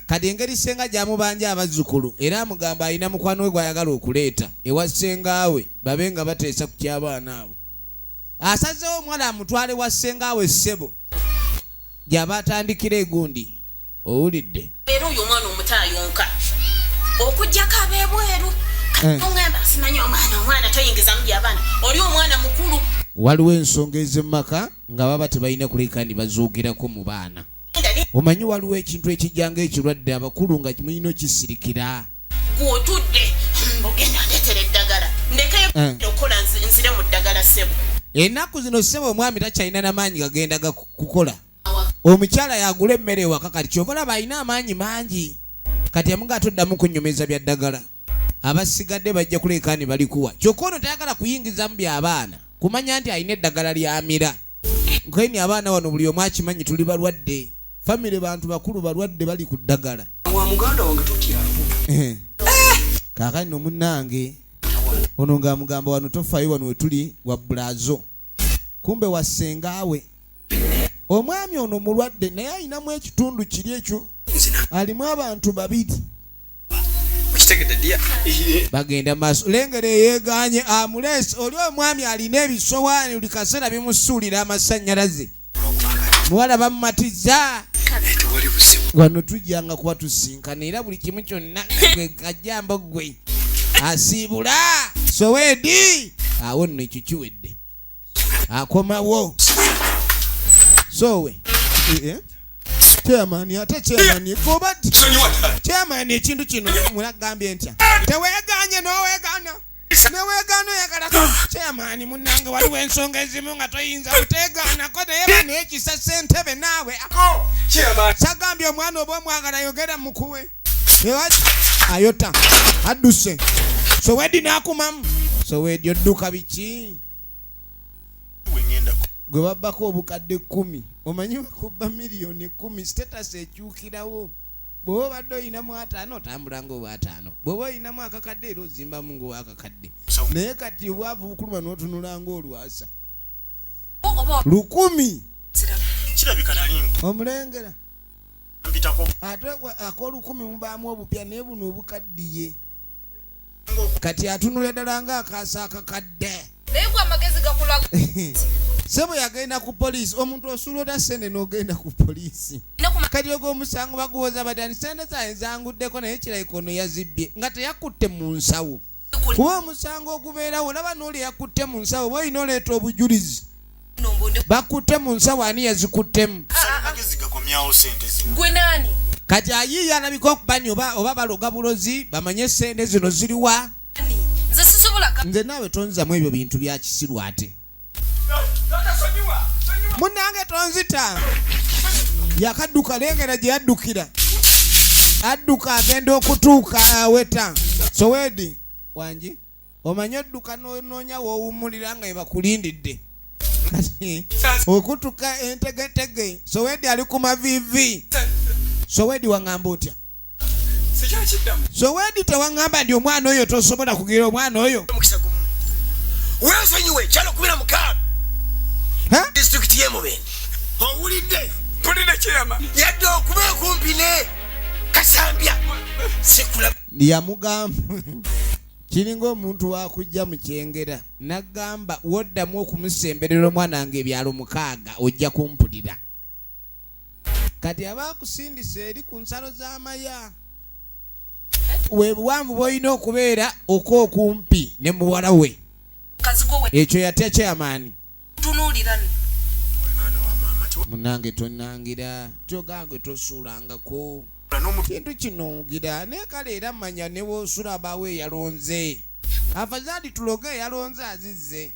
Kati engeri senga gy'amubanja abazzukulu, era amugamba alina mukwano we gw'ayagala okuleeta ewa ssenga we babe nga bateesa ku ky'abaana abo. Asazeewo omuwala amutwale wa ssenga we ssebo gy'aba atandikira egundi. Owulidde? Era oyo omwana omuto ayonka okuggyako ab'ebweru. Oŋŋamba simanyi omwana, omwana toyingizamu by'abaana, oli omwana mukulu. Waliwo ensonga ez'emmaka nga baba tebalina kuleka ni bazoogerako mu baana. Omanyi waliwo ekintu ekijja nga ekirwadde, abakulu nga mulina okisirikira. Gw'otudde ogenda ndeetera eddagala ndekeyo okukola nzire mu ddagala ssebo. Ennaku zino ssebo omwami takyalina namaanyi gagenda kukola, omukyala yagula emmere ewaka. Kati kyova olaba alina amaanyi mangi. Kati amuga toddamu kunnyumiza bya ddagala, abasigadde bajja kuleka ni balikuwa. Kyokka ono tayagala kuyingizamu by'abaana kumanya nti alina eddagala lyamira. Nkeni abaana wano buli omu akimanyi tuli balwadde, famire bantu bakulu balwadde bali ku ddagala. Wa muganda wange totyawo. Kaakati no munnange ono ng'amugamba wano tofaayo, wano wetuli wa bulazo, kumbe wa ssengaawe. Omwami ono mulwadde naye alinamu ekitundu kiri ekyo alimu abantu babiri. Okitegedde dya? Bagenda maaso, lengera eyeeganye amuleese oli omwami alina ebisowaani buli kaseera bimusuulira amasannyalaze. Muwala bamumatiza. Tewali buzibu. Wano tujjanga kuba tusinkana era buli kimu kyonna gwe kajjambo gwe asiibula soweedi. Awo nno ekyo kiwedde, akomawo sowe. Chairman, ate chairman goba chairman ekintu kino mulagambye ntya? Teweeganye n'oweegana neweegaana oyagala chairman munnange, waliwo ensonga ezimu nga toyinza kuteegaanako naye bano ekisa ssentebe naawe sagambye omwana oba omwagala yogera mukuwe. Ayota adduse sowedi n'akumamu. Sowedi odduka biki? Gwe babbako obukadde 10, omanyi bakubba miliyoni 10, status ekyukirawo. Bw'oba obadde oyinamu 50 otambula ng'obwataano, bw'oba oyinamu akakadde era ozimbamu ng'owakakadde, naye kati obwavu bukuluma n'otunula ng'olwasa 1000. Kirabika nali Omulengera mpitako. Ate ak'olukumi mubaamu obupya, naye buno obukaddiye. Kati atunula ddala ng'akaasa akakadde. Naye gwe amagezi gakulaga. Sebo yagenda ku poliisi. Omuntu osuula ota sente n'ogenda ku poliisi? Kati ogwo omusango baguwoza batani? Sente zange zanguddeko, naye kirabika ono yazibbye nga teyakutte mu nsawo, kuba omusango ogubeerawo olaba n'oli yakutte mu nsawo oba olina oleeta obujulizi. Bakutte mu nsawo, ani yazikuttemu? Amagezi gakomyawo sente zino. Gwe naani? Kati ayiiya alabika okubani oba oba baloga bulozi bamanye sente zino ziriwa. Nze sisobola Nze naawe tonzamu ebyo bintu bya kisiru. Ate munnange tonzita. Yakadduka, lengera gye yaddukira. Adduka agenda okutuuka aweta sowedi wangi. Omanyi odduka n'onoonya woowummulira nga ebakulindidde. Kati okutuka entegetege, sowedi ali ku maviivi. Sowedi, waŋŋamba otya? Sikyakiddamu. Sowedi, tewaŋŋamba nti omwana oyo tosobola kugira omwana oyo? Omukisa gumu weesonyiwe kyalo 16 Ha? Disitulikiti y'emubende, owulidde? Mpulire chairman. Yadde okuba ekumpi ne Kasambya sikula. Yamugamba kiringa omuntu wakujja mu Kyengera nagamba woddamu okumusemberera omwana wange ebyalo 6 ojja kumpulira. Kati Kati aba akusindisa eri ku nsalo z'amaya, we buwanvu bw'olina okubeera okwokumpi ne muwala we. Kazigo we. Ekyo yatya chairman. Tunuulira nno. Munange tonangira, kyogange tosuulangako kintu kino gira, naye kale era manya ne woosula abawo eyalonze, afazaali tuloge eyalonze azizze.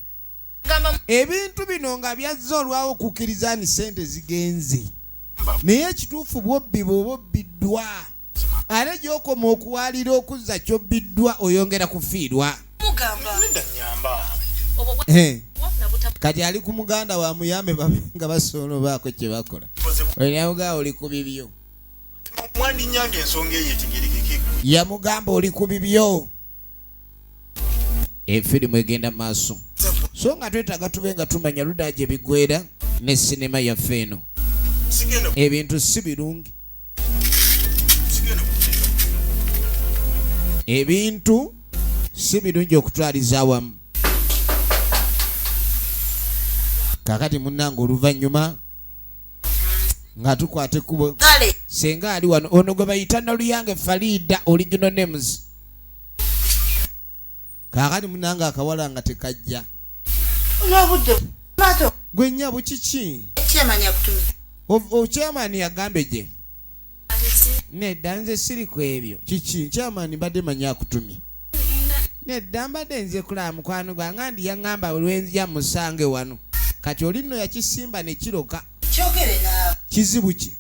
Gamba. Ebintu bino nga byazze olwawo okukkiriza ni sente zigenze, naye ekituufu bwobbi bw'oba obbiddwa, ate gy'okoma okuwalira okuzza kyobbiddwa oyongera kufiirwa. Mugamba. Nedda, nyamba. Obwo bwa nabuta. Kati ali ku muganda wa muyambe babe nga basobola obaako kye bakola. Yamugamba oli ku bibyo. Mwandinyambye ensonga eyo etegerekeke. Yamugamba oli ku bibyo. Efirimu egenda maaso, so nga twetaaga tube nga tumanya ludda gye bigwera ne sinema yaffe eno. Sigenda. Ebintu si birungi. Sigenda kuteeka. Ebintu si birungi okutwaliza awamu. Kakati munnange, oluvannyuma nga tukwata ekkubo, Kale. Senga ali wano, ono gwe bayita Naluyange Farida, original names. Kakati munnange, akawala nga tekajja. N'obudde maato. Gwe nnyabo, kiki? Chairman yakutumye. Chairman yagambye gye? Nedda, nze siri ku ebyo. Kiki chairman? Mbadde manyi akutumye. Nedda, mbadde nze kulaba mukwano gwange, andi yaŋŋamba lwenzija musange wano. Kati oli nno yakisimba ne kiroka. Kyogere naawe. Kizibu ki?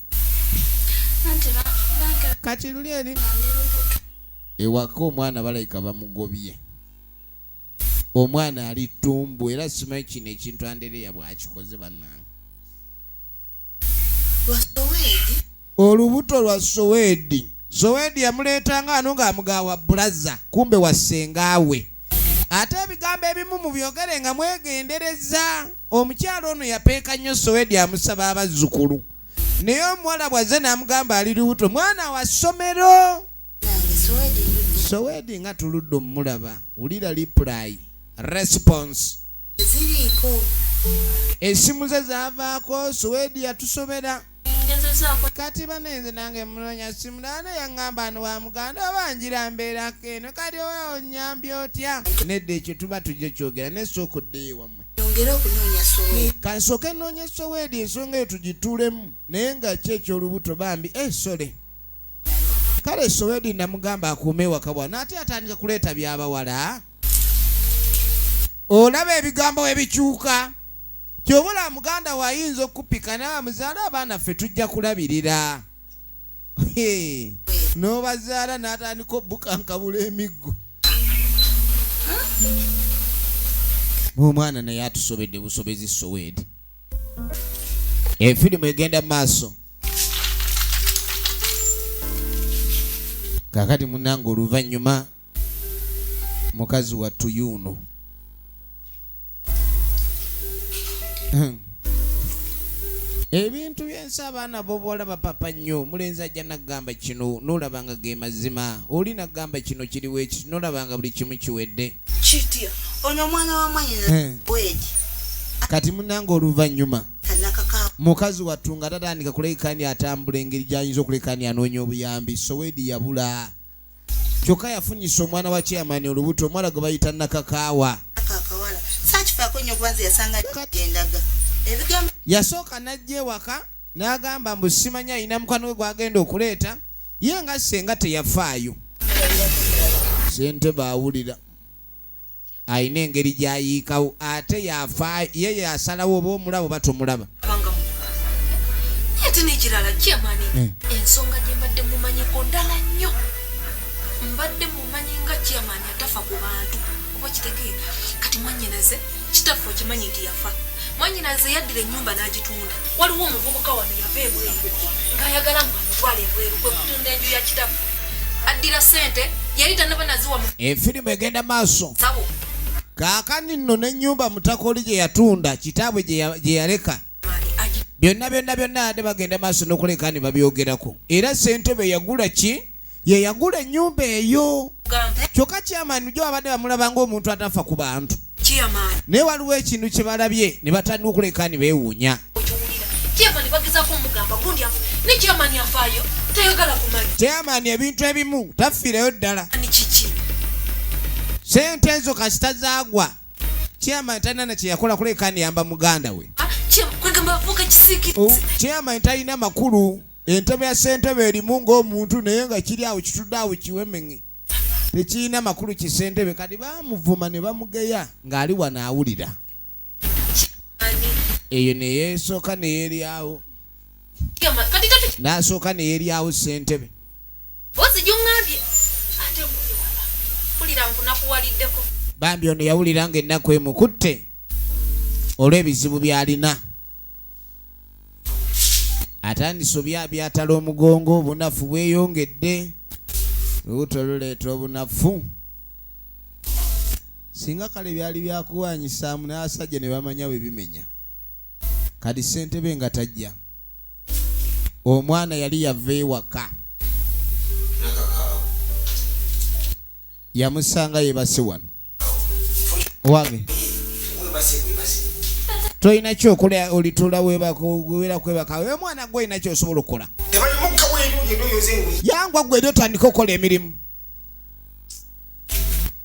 Anti banke. Kati luli eri Ndi lubuto. Ewaka omwana balayika bamugobye, omwana ali tumbu, era simanyi kino ekintu Andereya bwakikoze bannange. Lwa Soweedi. Olubuto lwa Soweedi. Soweedi yamuleetanga ano ng'amugawa bulaza, kumbe wa ssengaawe. Ate ebigambo ebimu mubyogere nga mwegendereza. Omukyalo ono yapeeka nnyo Soweedi, amusaba abazzukulu, naye omuwala bw'azze n'amugamba ali lubuto, mwana wa ssomero. Nange Soweedi ndudde. Soweedi nga tuludde omulaba. Wulira reply, response. Ziriiko. Essimu ze zaavaako. Soweedi yatusobera. Ngezezaako. Kati banenze nange munoonya simu naane, yaŋŋamba ano wa muganda oba njira mbeerako eno. Kati oba onyambye otya? Nedda, ekyo tuba tujja kyogera, naye sooka oddeyo ewammwe. Yongere okunoonya Soweedi. Kansooke nnoonya Soweedi, ensonga eyo tugituulemu, naye nga ki ekyolubuto bambi esole. Kale Soweedi namugamba akuume ewaka bwana, ate atandika kuleeta byabawala. Olaba ebigambo ebikyuka, kyobula muganda waayinza okupika nawe muzaale abaana, ffe tujja kulabirira. N'obazaala n'atandika obukankabula emiggo. Omwana naye atusobedde busobezi. Soweedi, efirimu egenda mu maaso. Kakati munange, oluvannyuma mukazi wattu yuno. Ebintu byensi, abaana bobuwala bapapa nnyo. Omulenzi ajja nagamba kino, nolaba nga ge mazima. Oli nagamba kino kiriwo eki, nolaba nga buli kimu kiwedde. Kitya ono omwana wa mwanyina Weegi? Kati munange, oluvannyuma Kanakaka. mukazi wattu nga tatandika kulekani atambula engeri gyayinza okulekani anoonya obuyambi. Sowedi yabula, kyokka yafunyisa omwana wa chairman olubuto, omwana gwe bayita Nakakaawa. Akawala saakifaako nnyo kuba nze yasanga gyendaga ebigambo. Yasooka n'ajja ewaka n'agamba mbu simanyi alina mukwano gwe gwagenda okuleeta, ye nga senga teyafaayo. Sente baawulira alina engeri gy'ayiikawo, ate yafa ye yasalawo oba omulaba oba tomulaba. Banga mu naye ate n'ekirala, chairman, ensonga gye mbadde mumanyiko ndala nnyo. Mbadde mumanyi nga chairman atafa ku bantu, oba kitegeera. Kati mwanyinaze, kitaffe okimanyi nti yafa. Mwanyinaze yaddira ennyumba n'agitunda. Waliwo omuvubuka wano yava ebweru ng'ayagala mbu amutwala ebweru, kwe kutunda enju ya kitaffe. Addira sente yali tanaba naziwa mu Efirimu egenda maaso. sawo. Kaakani nno n'ennyumba mutakoli gye yatunda kitaabwe gye yaleka, byonna byonna byonna ate bagenda maaso n'okuleka ne babyogerako. Era ssentebe yagula ki? Ye yagula ennyumba eyo. Kyokka chairman gyo abadde bamulaba ng'omuntu atafa ku bantu, Chairman naye waliwo ekintu kye balabye ne batandika okuleka ne beewuunya. Okiwulira Chairman bagezaako omugamba gundi afu ne chairman afaayo tayagala kumanya. Chairman ebintu ebimu tafiireyo ddala. Ni kiki? Sente ezo kasita zaagwa. Chairman talina na kye yakola kuleka niyamba muganda we. Kwegamba afuuka kisiikirize. Chairman talina makulu. Entebe ya ssentebe erimu ng'omuntu naye nga kiri awo kitudde awo kiwemenge. Tekirina makulu kisentebe kati baamuvuma ne bamugeya ng'ali wano awulira. Eyo ne yeesooka ne yeeryawo. N'asooka ne yeeryawo ssentebe. Bosi gy'oŋŋambye ate wala mpulira nkunakuwaliddeko. Bambi ono yawulira ng'ennaku emukutte olw'ebizibu by'alina. Atandise obyatala omugongo, obunafu bweyongedde. Olubuto luleeta obunafu. Singa kale byali byakuwanyisaamu n'abasajja ne bamanya bwe bimenya. Kati ssentebe nga tajja. Omwana yali yava ewaka. Yamusanga yeebase wano. Owange. Tolina kyokola olituula weebaka kwebaka. Wewe mwana gwe olina ky'osobola okukola. Yangwa gwe eri otandika okukola emirimu.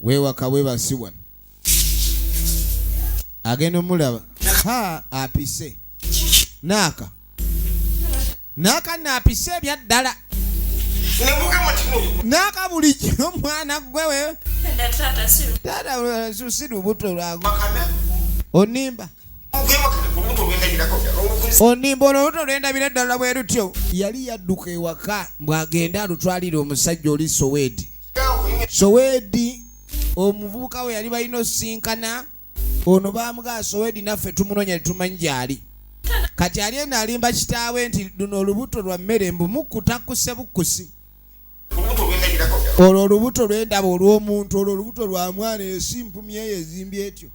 Weewaka weebasi wano. Agenda omulaba. Ha apise. Naaka. Naaka naapise ebya ddala. Naaka bulijjo omwana gwe we. Taata si lubuto lwago. Onimba. Onimba olwo olubuto lwendabira ddala bwe lutyo. Yali yadduka ewaka bw'agenda alutwalira omusajja oli Sowedi. Sowedi omuvubuka we yali balina osinkana ono baamugaa Sowedi naffe tumunoonya tetumanyi gy'ali. Kati ali eno alimba kitaawe nti luno olubuto lwa mmere mbu mukkutakuse bukkusi. Olwo olubuto lwendaba olw'omuntu, olwo olubuto lwa mwana ensi mpumyi eyo ezimbye etyo.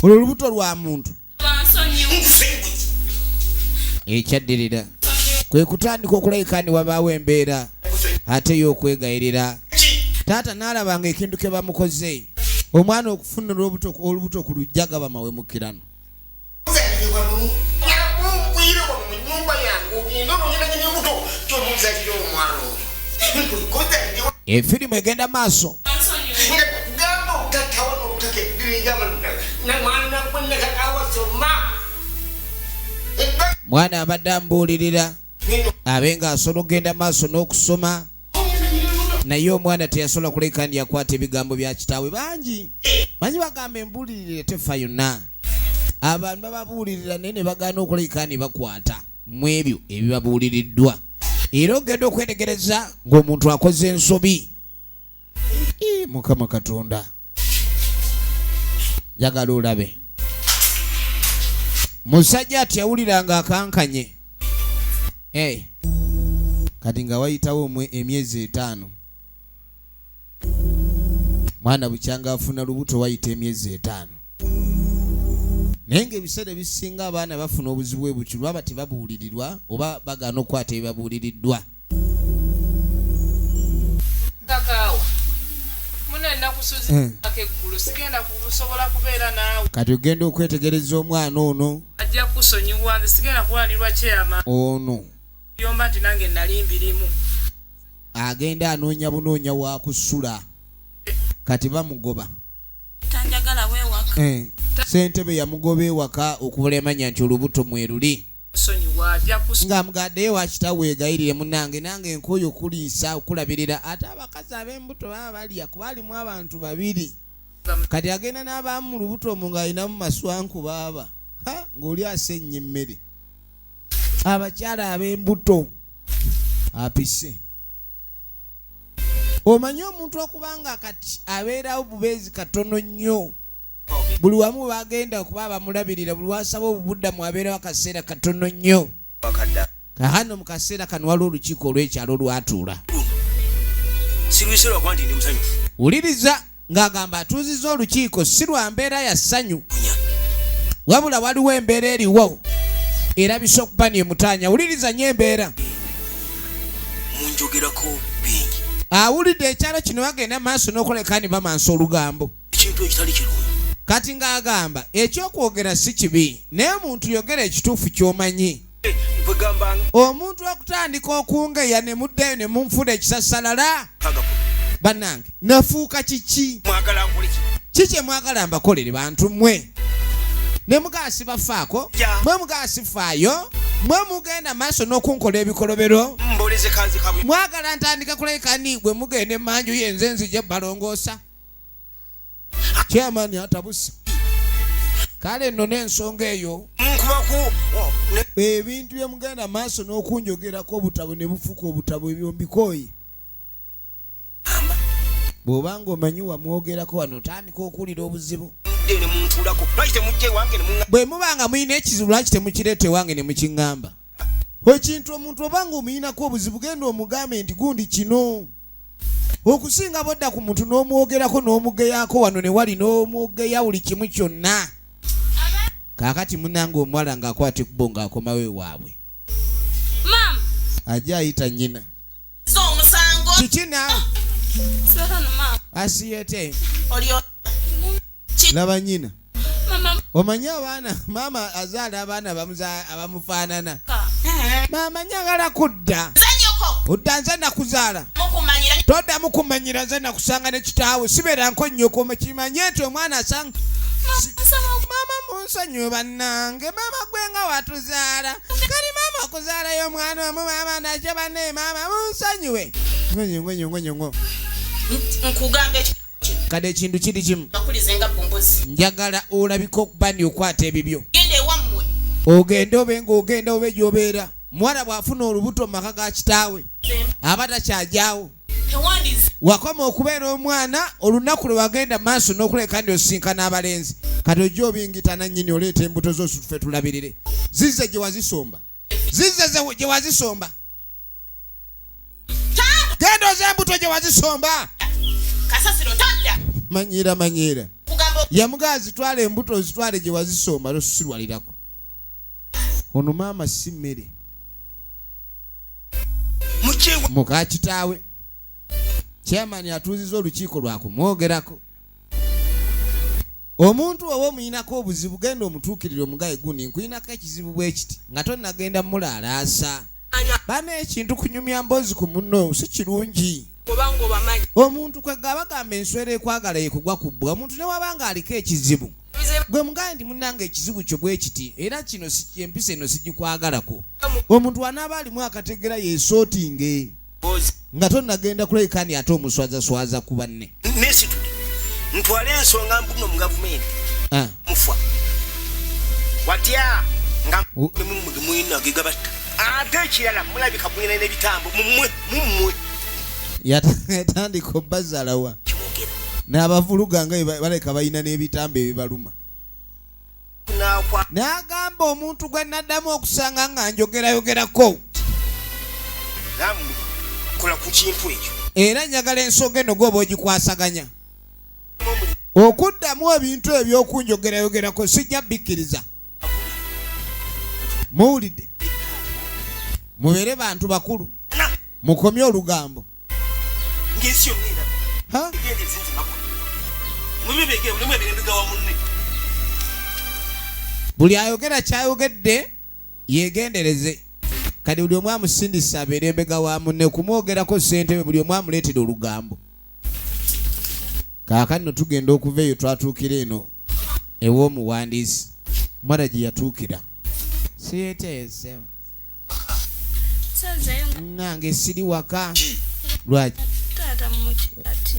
Olwo olubuto lwa muntu. Ekyaddirira kwe kutandika okulabika ni wabaawo embeera ate y'okwegayirira. Taata n'alabanga ekintu ke bamukoze. Omwana okufuna olubuto ku lujja gaba mawemukirano. Efirimu egenda maaso. Mwana abadde ambuulirira abe ng'asobola okugenda maaso n'okusoma naye omwana teyasobola kuleka nti yakwata ebigambo bya kitaawe bangi. Manyi bagamba embuulirire tefa yonna. Abantu bababuulirira naye ne bagaana okuleka nti bakwata mu ebyo ebibabuuliriddwa. Era ogenda okwetegereza ng'omuntu akoze ensobi. Mukama Katonda. Njagala olabe. Musajja ati yawulira ng'akankanye. Hey. Kati nga wayitawo emyezi 5. Mwana bukyanga afuna lubuto wayita emyezi 5. Naye ng'ebiseera ebisinga abaana bafuna obuzibu bwe buti lwaba tebabuulirirwa oba bagaana okukwata ebibabuuliriddwa. Kakaawa. Muna nnakusuzi ak'eggulu sigenda kusobola kubeera naawe. Kati ogenda okwetegereza omwana ono. Ajja kusonyiwa nze sigenda kuwaanirwa chairman. Ono. Yomba nti nange nali mbirimu. Agenda anoonya bunoonya wa kusula. Kati bamugoba. Tanjagala weewaka. Ssentebe yamugoba ewaka okubula emanya nti olubuto mweruli. Nga mugaddeyo wa kitaawe weegayirire munnange nange enkooye okuliisa okulabirira ate abakazi ab'embuto baba balya kuba alimu abantu babiri. Kati agenda n'abaamu mu lubuto omwo ng'alinamu maswanku baaba. Ha ng'oli asennya emmere. Abakyala ab'embuto apise. Omanyi omuntu okubanga kati abeerawo bubeezi katono nnyo. Buli wamu bagenda okuba abamulabirira buli wasaba obubuddamu abeerawo akaseera katono nnyo. Kaakano mu kaseera kano waliwo olukiiko olw'ekyalo lwatuula. Wuliriza ng'agamba atuuzizza olukiiko si lwa mbeera ya ssanyu. Wabula waliwo embeera eriwo erabisa okuba n'emutaanya. Wuliriza nnyo embeera. Munjogerako bingi. Awulidde ekyalo kino bagenda maaso n'okuleka ne bamansa olugambo. Ekintu ekitali kirungi. Kati ng'agamba ekyokwogera si kibi naye omuntu yogera ekituufu ky'omanyi. Omuntu okutandika okungeya ne muddayo ne munfuna ekisasalala. Bannange nafuuka kiki? Kiki mwagala mbakolere bantu mmwe? Ne mugaasi bafaako, mwe mugaasi faayo, mwe mugenda maaso n'okunkola ebikolobero. Mwagala ntandika kulekani bwe mugenda emmanju yenze nzije balongoosa. Chairman atabuse. Kale nno n'ensonga eyo ebintu bye mugenda maaso n'okunjogerako obutabo ne bufuuka obutabo ebyo mbikooye. Bw'obanga omanyi wamwogerako wano otandika okuwulira obuzibu. Bwe mubanga mulina ekizibu lwaki temukireeta ewange ne mukiŋŋamba? Ekintu omuntu obanga omuyinako obuzibu genda omugambe nti gundi kino. Okusinga bodda ku muntu n'omwogerako n'omugeyaako wano ne wali n'omwogeya buli kimu kyonna. Kaakati munnange omuwala ng'akwata ekkubo ng'akomawo ewaabwe. Ajja ayita nnyina. Kiki naawe? Asiyete. Laba nnyina. Omanyi abaana maama azaala abaana abamufaanana. Maama njagala kudda. Odda nze nakuzaala. Toddamu kumanyira nze nakusanga ne kitaawe sibeera nko nnyoko kimanye nti omwana asanga. Maama munsonyiwe bannange maama gwe nga watuzaala. Kali maama okuzaalayo omwana omu maama nakyo banne maama munsonyiwe. Ngonyongonyongonyongo. Nkugamba ekyo. Kade ekintu kiri kimu. Njagala olabika okuba ndi okwata ebibyo. Ogende obe ng'ogenda obe gy'obeera. Muwala bw'afuna olubuto mu maka ga kitaawe aba takyajaawo. Wakoma okubeera omwana olunaku lwe wagenda maaso n'okuleka ndi osisinkana abalenzi. Kati ojja obingitana nnyini oleeta embuto zo ffe tulabirire. Zizze gye wazisomba. Zizze gye wazisomba. Genda oze embuto gye wazisomba. Manyiira manyiira. Yamugaa zitwale embuto ozitwale gye wazisomba tosusirwalirako. Ono maama si mmere. Muka kitaawe. Chairman atuuzizza olukiiko lwa kumwogerako. Omuntu oba omuyinako obuzibu genda omutuukirire omugaye gundi nkuyinako ekizibu bwe kiti nga tonnagenda mulaalaasa. Bana ekintu kunyumya mboozi ku munno si kirungi. Omuntu kwe gabagamba enswera ekwagala yekugwa ku bbwa. Omuntu ne waba ng'aliko ekizibu gwe mugaye nti munnange ekizibu kyo bwe kiti era kino empisa eno sigikwagalako. Omuntu anaaba alimu akategera yeesootinge nga tonnagenda kulabika ate omuswazaswaza ku banne. Ntwale ensonga mbuno mu gavumenti. Mufa. Watya nga mulina gegabatta. Ate ekirala mulabika mulina n'ebitambo mummwe mummwe. Yatandika obbazalawa. N'abavuluga nga baleka balina n'ebitambo ebibaluma. N'agamba omuntu gwe naddamu okusanga nga njogerayogerako. Kola ku kintu ekyo. Era njagala ensonga eno gw'oba ogikwasaganya. Okuddamu ebintu ebyokunjogerayogerako sijja bikkiriza. Muwulidde? Mubeere bantu bakulu. Mukomye olugambo. Buli ayogera kyayogedde yeegendereze. Kati buli omu amusindisa abeere embega wa munne kumwogerako ssentebe buli omu amuleetera olugambo. Kaakano tugenda okuva eyo twatuukira eno ew'omuwandiisi mwana gye yatuukira. Siyeteese. Nange siri waka. Lwaki?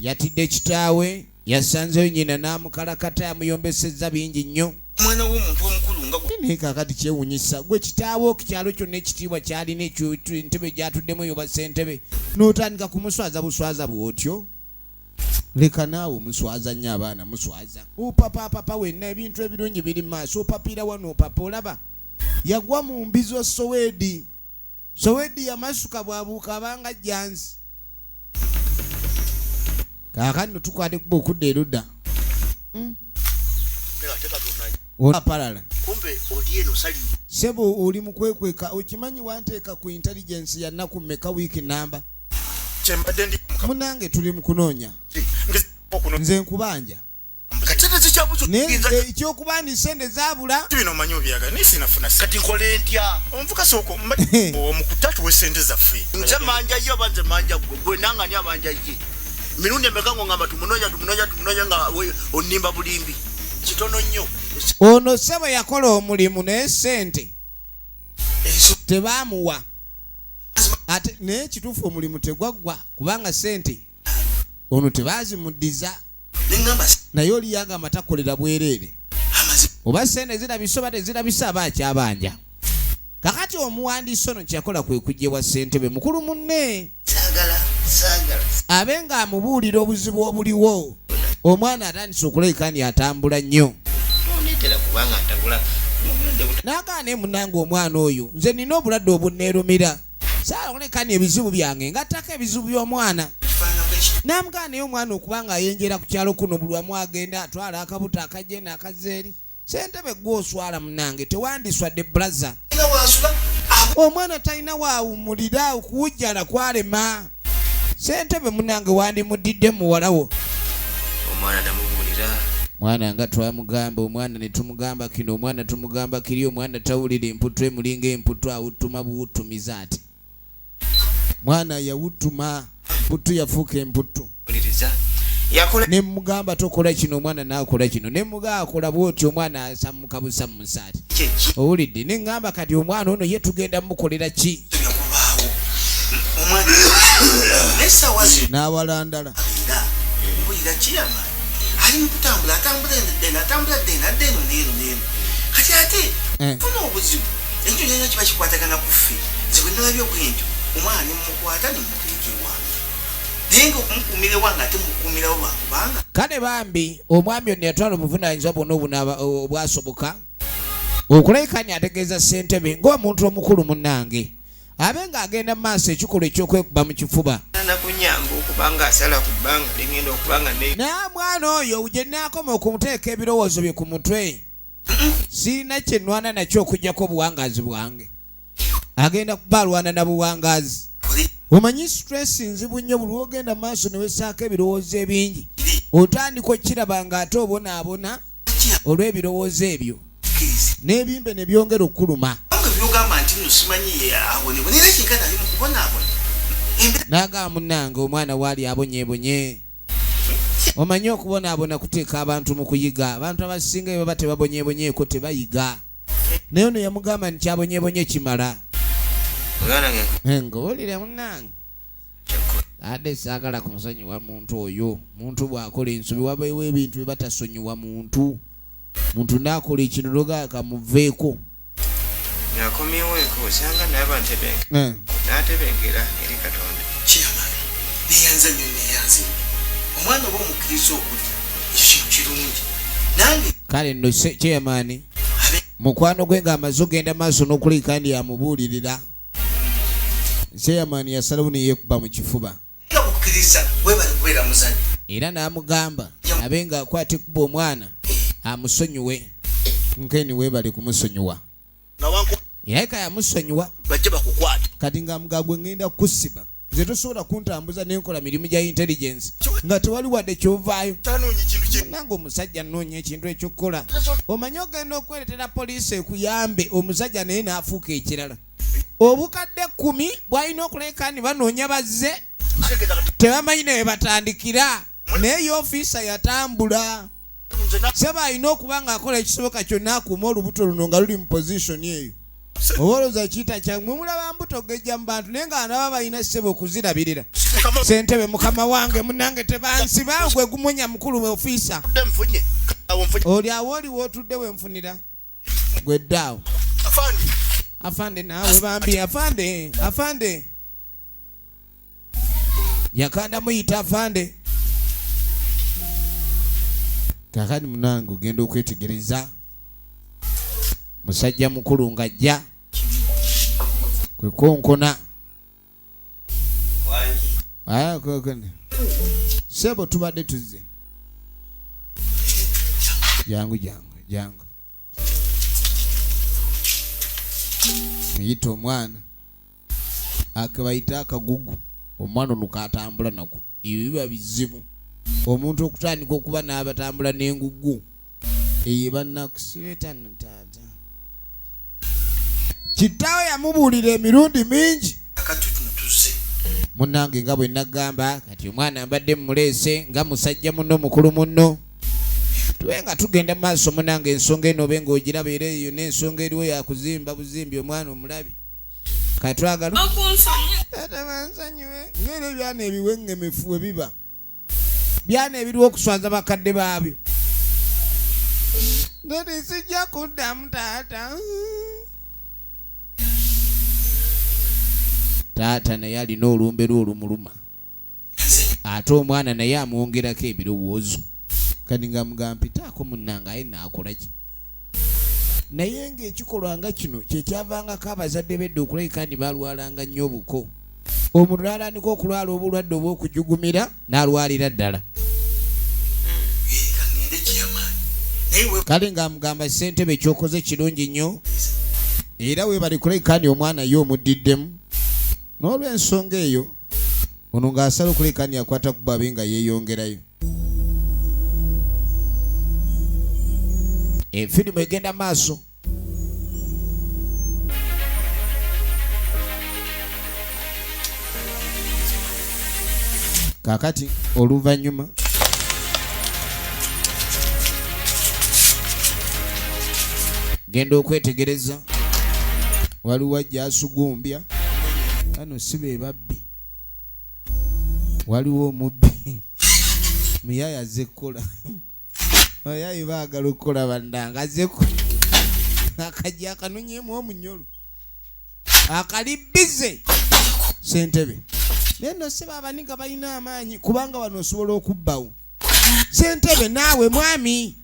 Yatidde kitaawe yasanzeyo nnyina n'amukalakata yamuyombesezza bingi nnyo. Mwana w'omuntu omukulu nga naye kaakati kyewuunyisa gwe kitaawe okukyalo kyonna ekitiibwa kyalina entebe gy'atuddemu eyo bassentebe n'otandika kumuswaza buswaza bw'otyo. Leka naawe muswaza nnyo abaana muswaza. Opapapapa wenna ebintu ebirungi biri mu maaso opapiira wano opapa olaba. Yagwa mu mbizo Sowedi. Sowedi yamasuka bw'abuuka abanga jjanzi. Kaakano tukwate kuba okudda erudda. Apalala. Kumbe oli eno sali. Sebo oli mu kwekweka okimanyi wanteeka ku intelligence ya nnaku mmeka wiiki namba. Munange tuli mu kunoonya. Nze nkubanja. Naye ekyokuba nti sente zaabula. Bino omanyi obyagala, naye sinafuna. Kati nkole ntya? Omuvuka sooka omukuta tuwe sente zaffe. Nze manja ye oba nze manja gwe? Gwe nange ani abanja ye? Mirundi emeka ng'ongamba tumunoonya, tumunoonya, tumunoonya, nga onimba bulimbi. Kitono nnyo. Ono ssebo yakola omulimu naye sente tebaamuwa, ate naye kituufu omulimu tegwaggwa kubanga sente ono tebaazimuddiza. Naye oli yagamba takolera bwereere, oba sente zirabise oba tezirabise aba akyabanja. Kakati omuwandiisi ono kyeyakola kwe kujja ewa ssentebe mukulu munne abe ng'amubuulira obuzibu obuliwo. Omwana atandise okulabika nti atambula nnyo, n'agaana, "Naye munnange, omwana oyo nze nina obulwadde obunneerumira, saala okuleka ni ebizibu byange ngattako ebizibu by'omwana." N'amugaana, naye omwana okuba nga ayenjera ku kyalo kuno, buli wamu agenda atwala akabuto akajje n'akazeeri. Ssentebe, gwe oswala munnange, tewandiswadde bulaza. Omwana talina waawumulira, okuwujjala kwalema. Ssentebe munnange, wandimudidde muwalawo. Omwana namubuulira. Mwana nga twamugamba, omwana ne tumugamba kino, omwana tumugamba kiri, omwana tawulira. Emputu emulinga emputu, awutuma buwutumiza ati mwana yawutuma mputu, yafuuka emputu. Wuliriza yakola. Ne mugamba tokola kino, omwana n'akola kino. Ne mugamba akola bwoti, omwana asammuka busammusa ati. Kyeki? Owulidde? Ne ŋŋamba kati omwana ono ye tugenda mukolera ki? Kubaawo omwana n'essaawa zino N'awalandala. Era mpulira kiyama ali mu kutambula, atambula ddene, atambula ddene, adda eno neeno neeno. Kati ate funa obuzibu, ekyo kyonna kiba kikwatagana ku ffe. Nze bwe nalabye bwentyo omwana ne mumukwata ne mumuteeka ewange, naye nga okumukuumira ewange ate mukuumirawo lwakubanga Kale bambi omwami ono yatwala obuvunaanyizibwa bwonna obunaaba obwasoboka okulabika ni ategeeza ssentebe ng'omuntu omukulu munnange abe ng'agenda mu maaso ekikolwa ekyokwekuba mu kifuba. Nakunyamba okuba nga asala ku bbanga lingenda okuba nga ne Naye mwana oyo gye naakoma okumuteeka ebirowoozo bye ku mutwe, sirina kye nnwana nakyo okugyako obuwangaazi bwange. Agenda kuba alwana na buwangaazi. Omanyi stress nzibu nnyo, buli lwogenda maaso ne wesaako ebirowoozo ebingi, otandika okukiraba ng'ate obonaabona olw'ebirowoozo ebyo n'ebimbe ne byongera okukuluma. Kubanga byogamba nti nno simanyi abonebone, era kyenkana ali mu kubonaabona. N'agamba, munnange, omwana waali abonyeebonye. Omanyi okubonaabona kuteeka abantu mu kuyiga. Abantu abasinga bwe baba tebabonyeebonyeeko tebayiga, naye ono yamugamba nti kyabonyeebonye kimala. Muganda nge. Ng'owulire munnange, ate saagala kumusonyiwa muntu oyo. Muntu bw'akola ensobi, wabeewo ebintu bye batasonyiwa muntu. Muntu n'akola ekintu loga kamuveeko. Ng'akomyewo eka osanga naaba n'atebenkera eri Katonda. Kiyamani, neyanza nnyo, neyanza nnyo. Omwana oba omukkiriza okulya, ekyo kintu kirungi nange. Kale nno chairman mukwano gwe ng'amaze ogenda maaso n'okulabika ndi amubuulirira, chairman yasalawo ne yeekuba mu kifuba. Nga bukkiriza, webali kubeera muzadde. Era n'amugamba abe ng'akwata ekkuba omwana amusonyiwe. Nkeni weebale kumusonyiwa. Nga wanku. Era yamusonyiwa. Bajje bakukwate. Kati nga mugagwe ngenda kukusiba, nze tosobola kuntambuza nenkola mirimu gya intelligence nga tewali wadde kyovaayo. Tanoonya ekintu kye. Nange omusajja nnoonya ekintu ekyokukola. Omanyi ogenda okweretera poliisi ekuyambe, omusajja naye n'afuuka ekirala. Obukadde 10 bwalina okuleka ni banoonya bazze tebamanyi naye batandikira, naye ye ofiisa yatambula. Seba alina okuba ng'akola ekisoboka kyonna akuuma olubuto luno nga luli mu position eyo. Oba olowooza kiyita kyangu? Mulaba mbuto gejja mu bantu, naye nga naba balina ssebo okuzirabirira. Sentebe mukama wange, munange tebansiba gwe gumunya mukulu ofiisa. Nfunye awo, nfunye. Oli awo oli wootudde wenfunira gweddaawo. Afande. Afande naawe bambi, afande, afande yakanda muyita afande. Kakati munange ogenda okwetegereza musajja mukulu ng'ajja kwekonkona. Ah, sebo tubadde tuzze. Jangu, jangu, jangu. Muyite omwana akebayita akagugu. Omwana ono katambula nako. Ebyo biba bizibu omuntu okutandika okuba n'abatambula n'engugu. Eyo bannakusiwetano taata. Kitaawe yamubuulira emirundi mingi. Munnange nga bwe nagamba kati omwana mbadde mmuleese nga musajja munno mukulu munno. Tube nga tugenda maaso munnange ensonga eno obe ng'ogiraba era eyo n'ensonga eriwo yakuzimba buzimbi omwana omulabi. Katwagala taata bansonyiwe ng'era ebyana ebiweŋŋemefu we biba. Byana ebiriwo okuswaza bakadde baabyo. Nti sijja kuddamu taata. Taata naye alina olumbe lwe olumuluma. Ate omwana naye amwongerako ebirowoozo. Kati nga mugamba mpitaako munnange aye naakola ki? Naye ng'ekikolwa nga kino kye kyavangako abazadde b'edda okulabika nti baalwalanga nnyo obuko. Omuntu n'atandika okulwala obulwadde obw'okujugumira n'alwalira ddala. Kale ng'amugamba ssentebe ky'okoze kirungi nnyo era weebale kulabika nti omwana ye omuddiddemu. N'olw'ensonga eyo ono ng'asala okulabika nti akwata ku babe nga yeeyongerayo. Efirimu egenda maaso. Kaakati oluvannyuma genda okwetegereza waliwo ajja asugumbya bano si be babbi waliwo omubbi muyaaye azze kukola oyaye baagala okukola bannange azze akajja akanonyeemu omunyolo akali bize ssentebe naye nno si baabaniga balina amaanyi kubanga wano osobola okubbawo ssentebe naawe mwami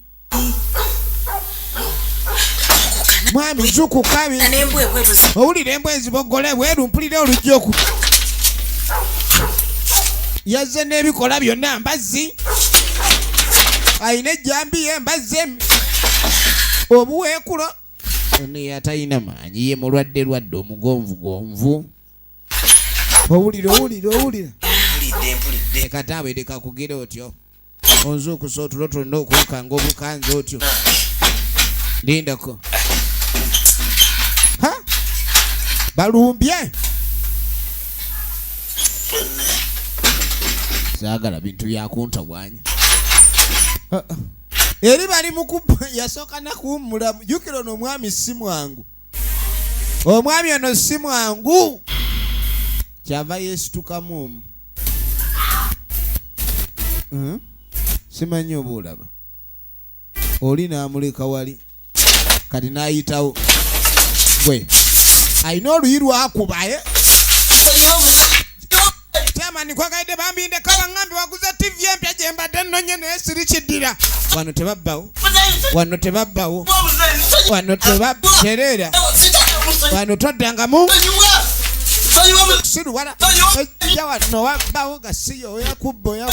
mwami zukuka owulira embwa eziboggola ebweru mpulira olujja oku yazze n'ebikola byonna mbazzi alina ejjambiya embazzi obuweekulo ono yatalina maanyi ye mulwadde lwadde omugonvugonvu owulira owulira owulira kataabwe leka kugira otyo onzuukusa otulo twonna okunkanga obukanzi otyo lindako ha balumbye saagala bintu byakuntawanya eri bali mukuba yasooka nakuwummula jjukira ono omwami si mwangu omwami ono si mwangu kyava yeesitukamu omu simanyi oba olaba oli n'amuleka wali kati n'ayitawo gwe alina oluyi lwakuba Chairman kwagaidde bambi ndeka baŋŋambye waguze TV empya gye mbadde nnonye naye siri kiddira. Wano tebabbawo. Wano tebabbawo. Wano tebabtereera. Wano toddangamu. Siruwala. Ojja wano wabbawo gasiya oyakubba oya.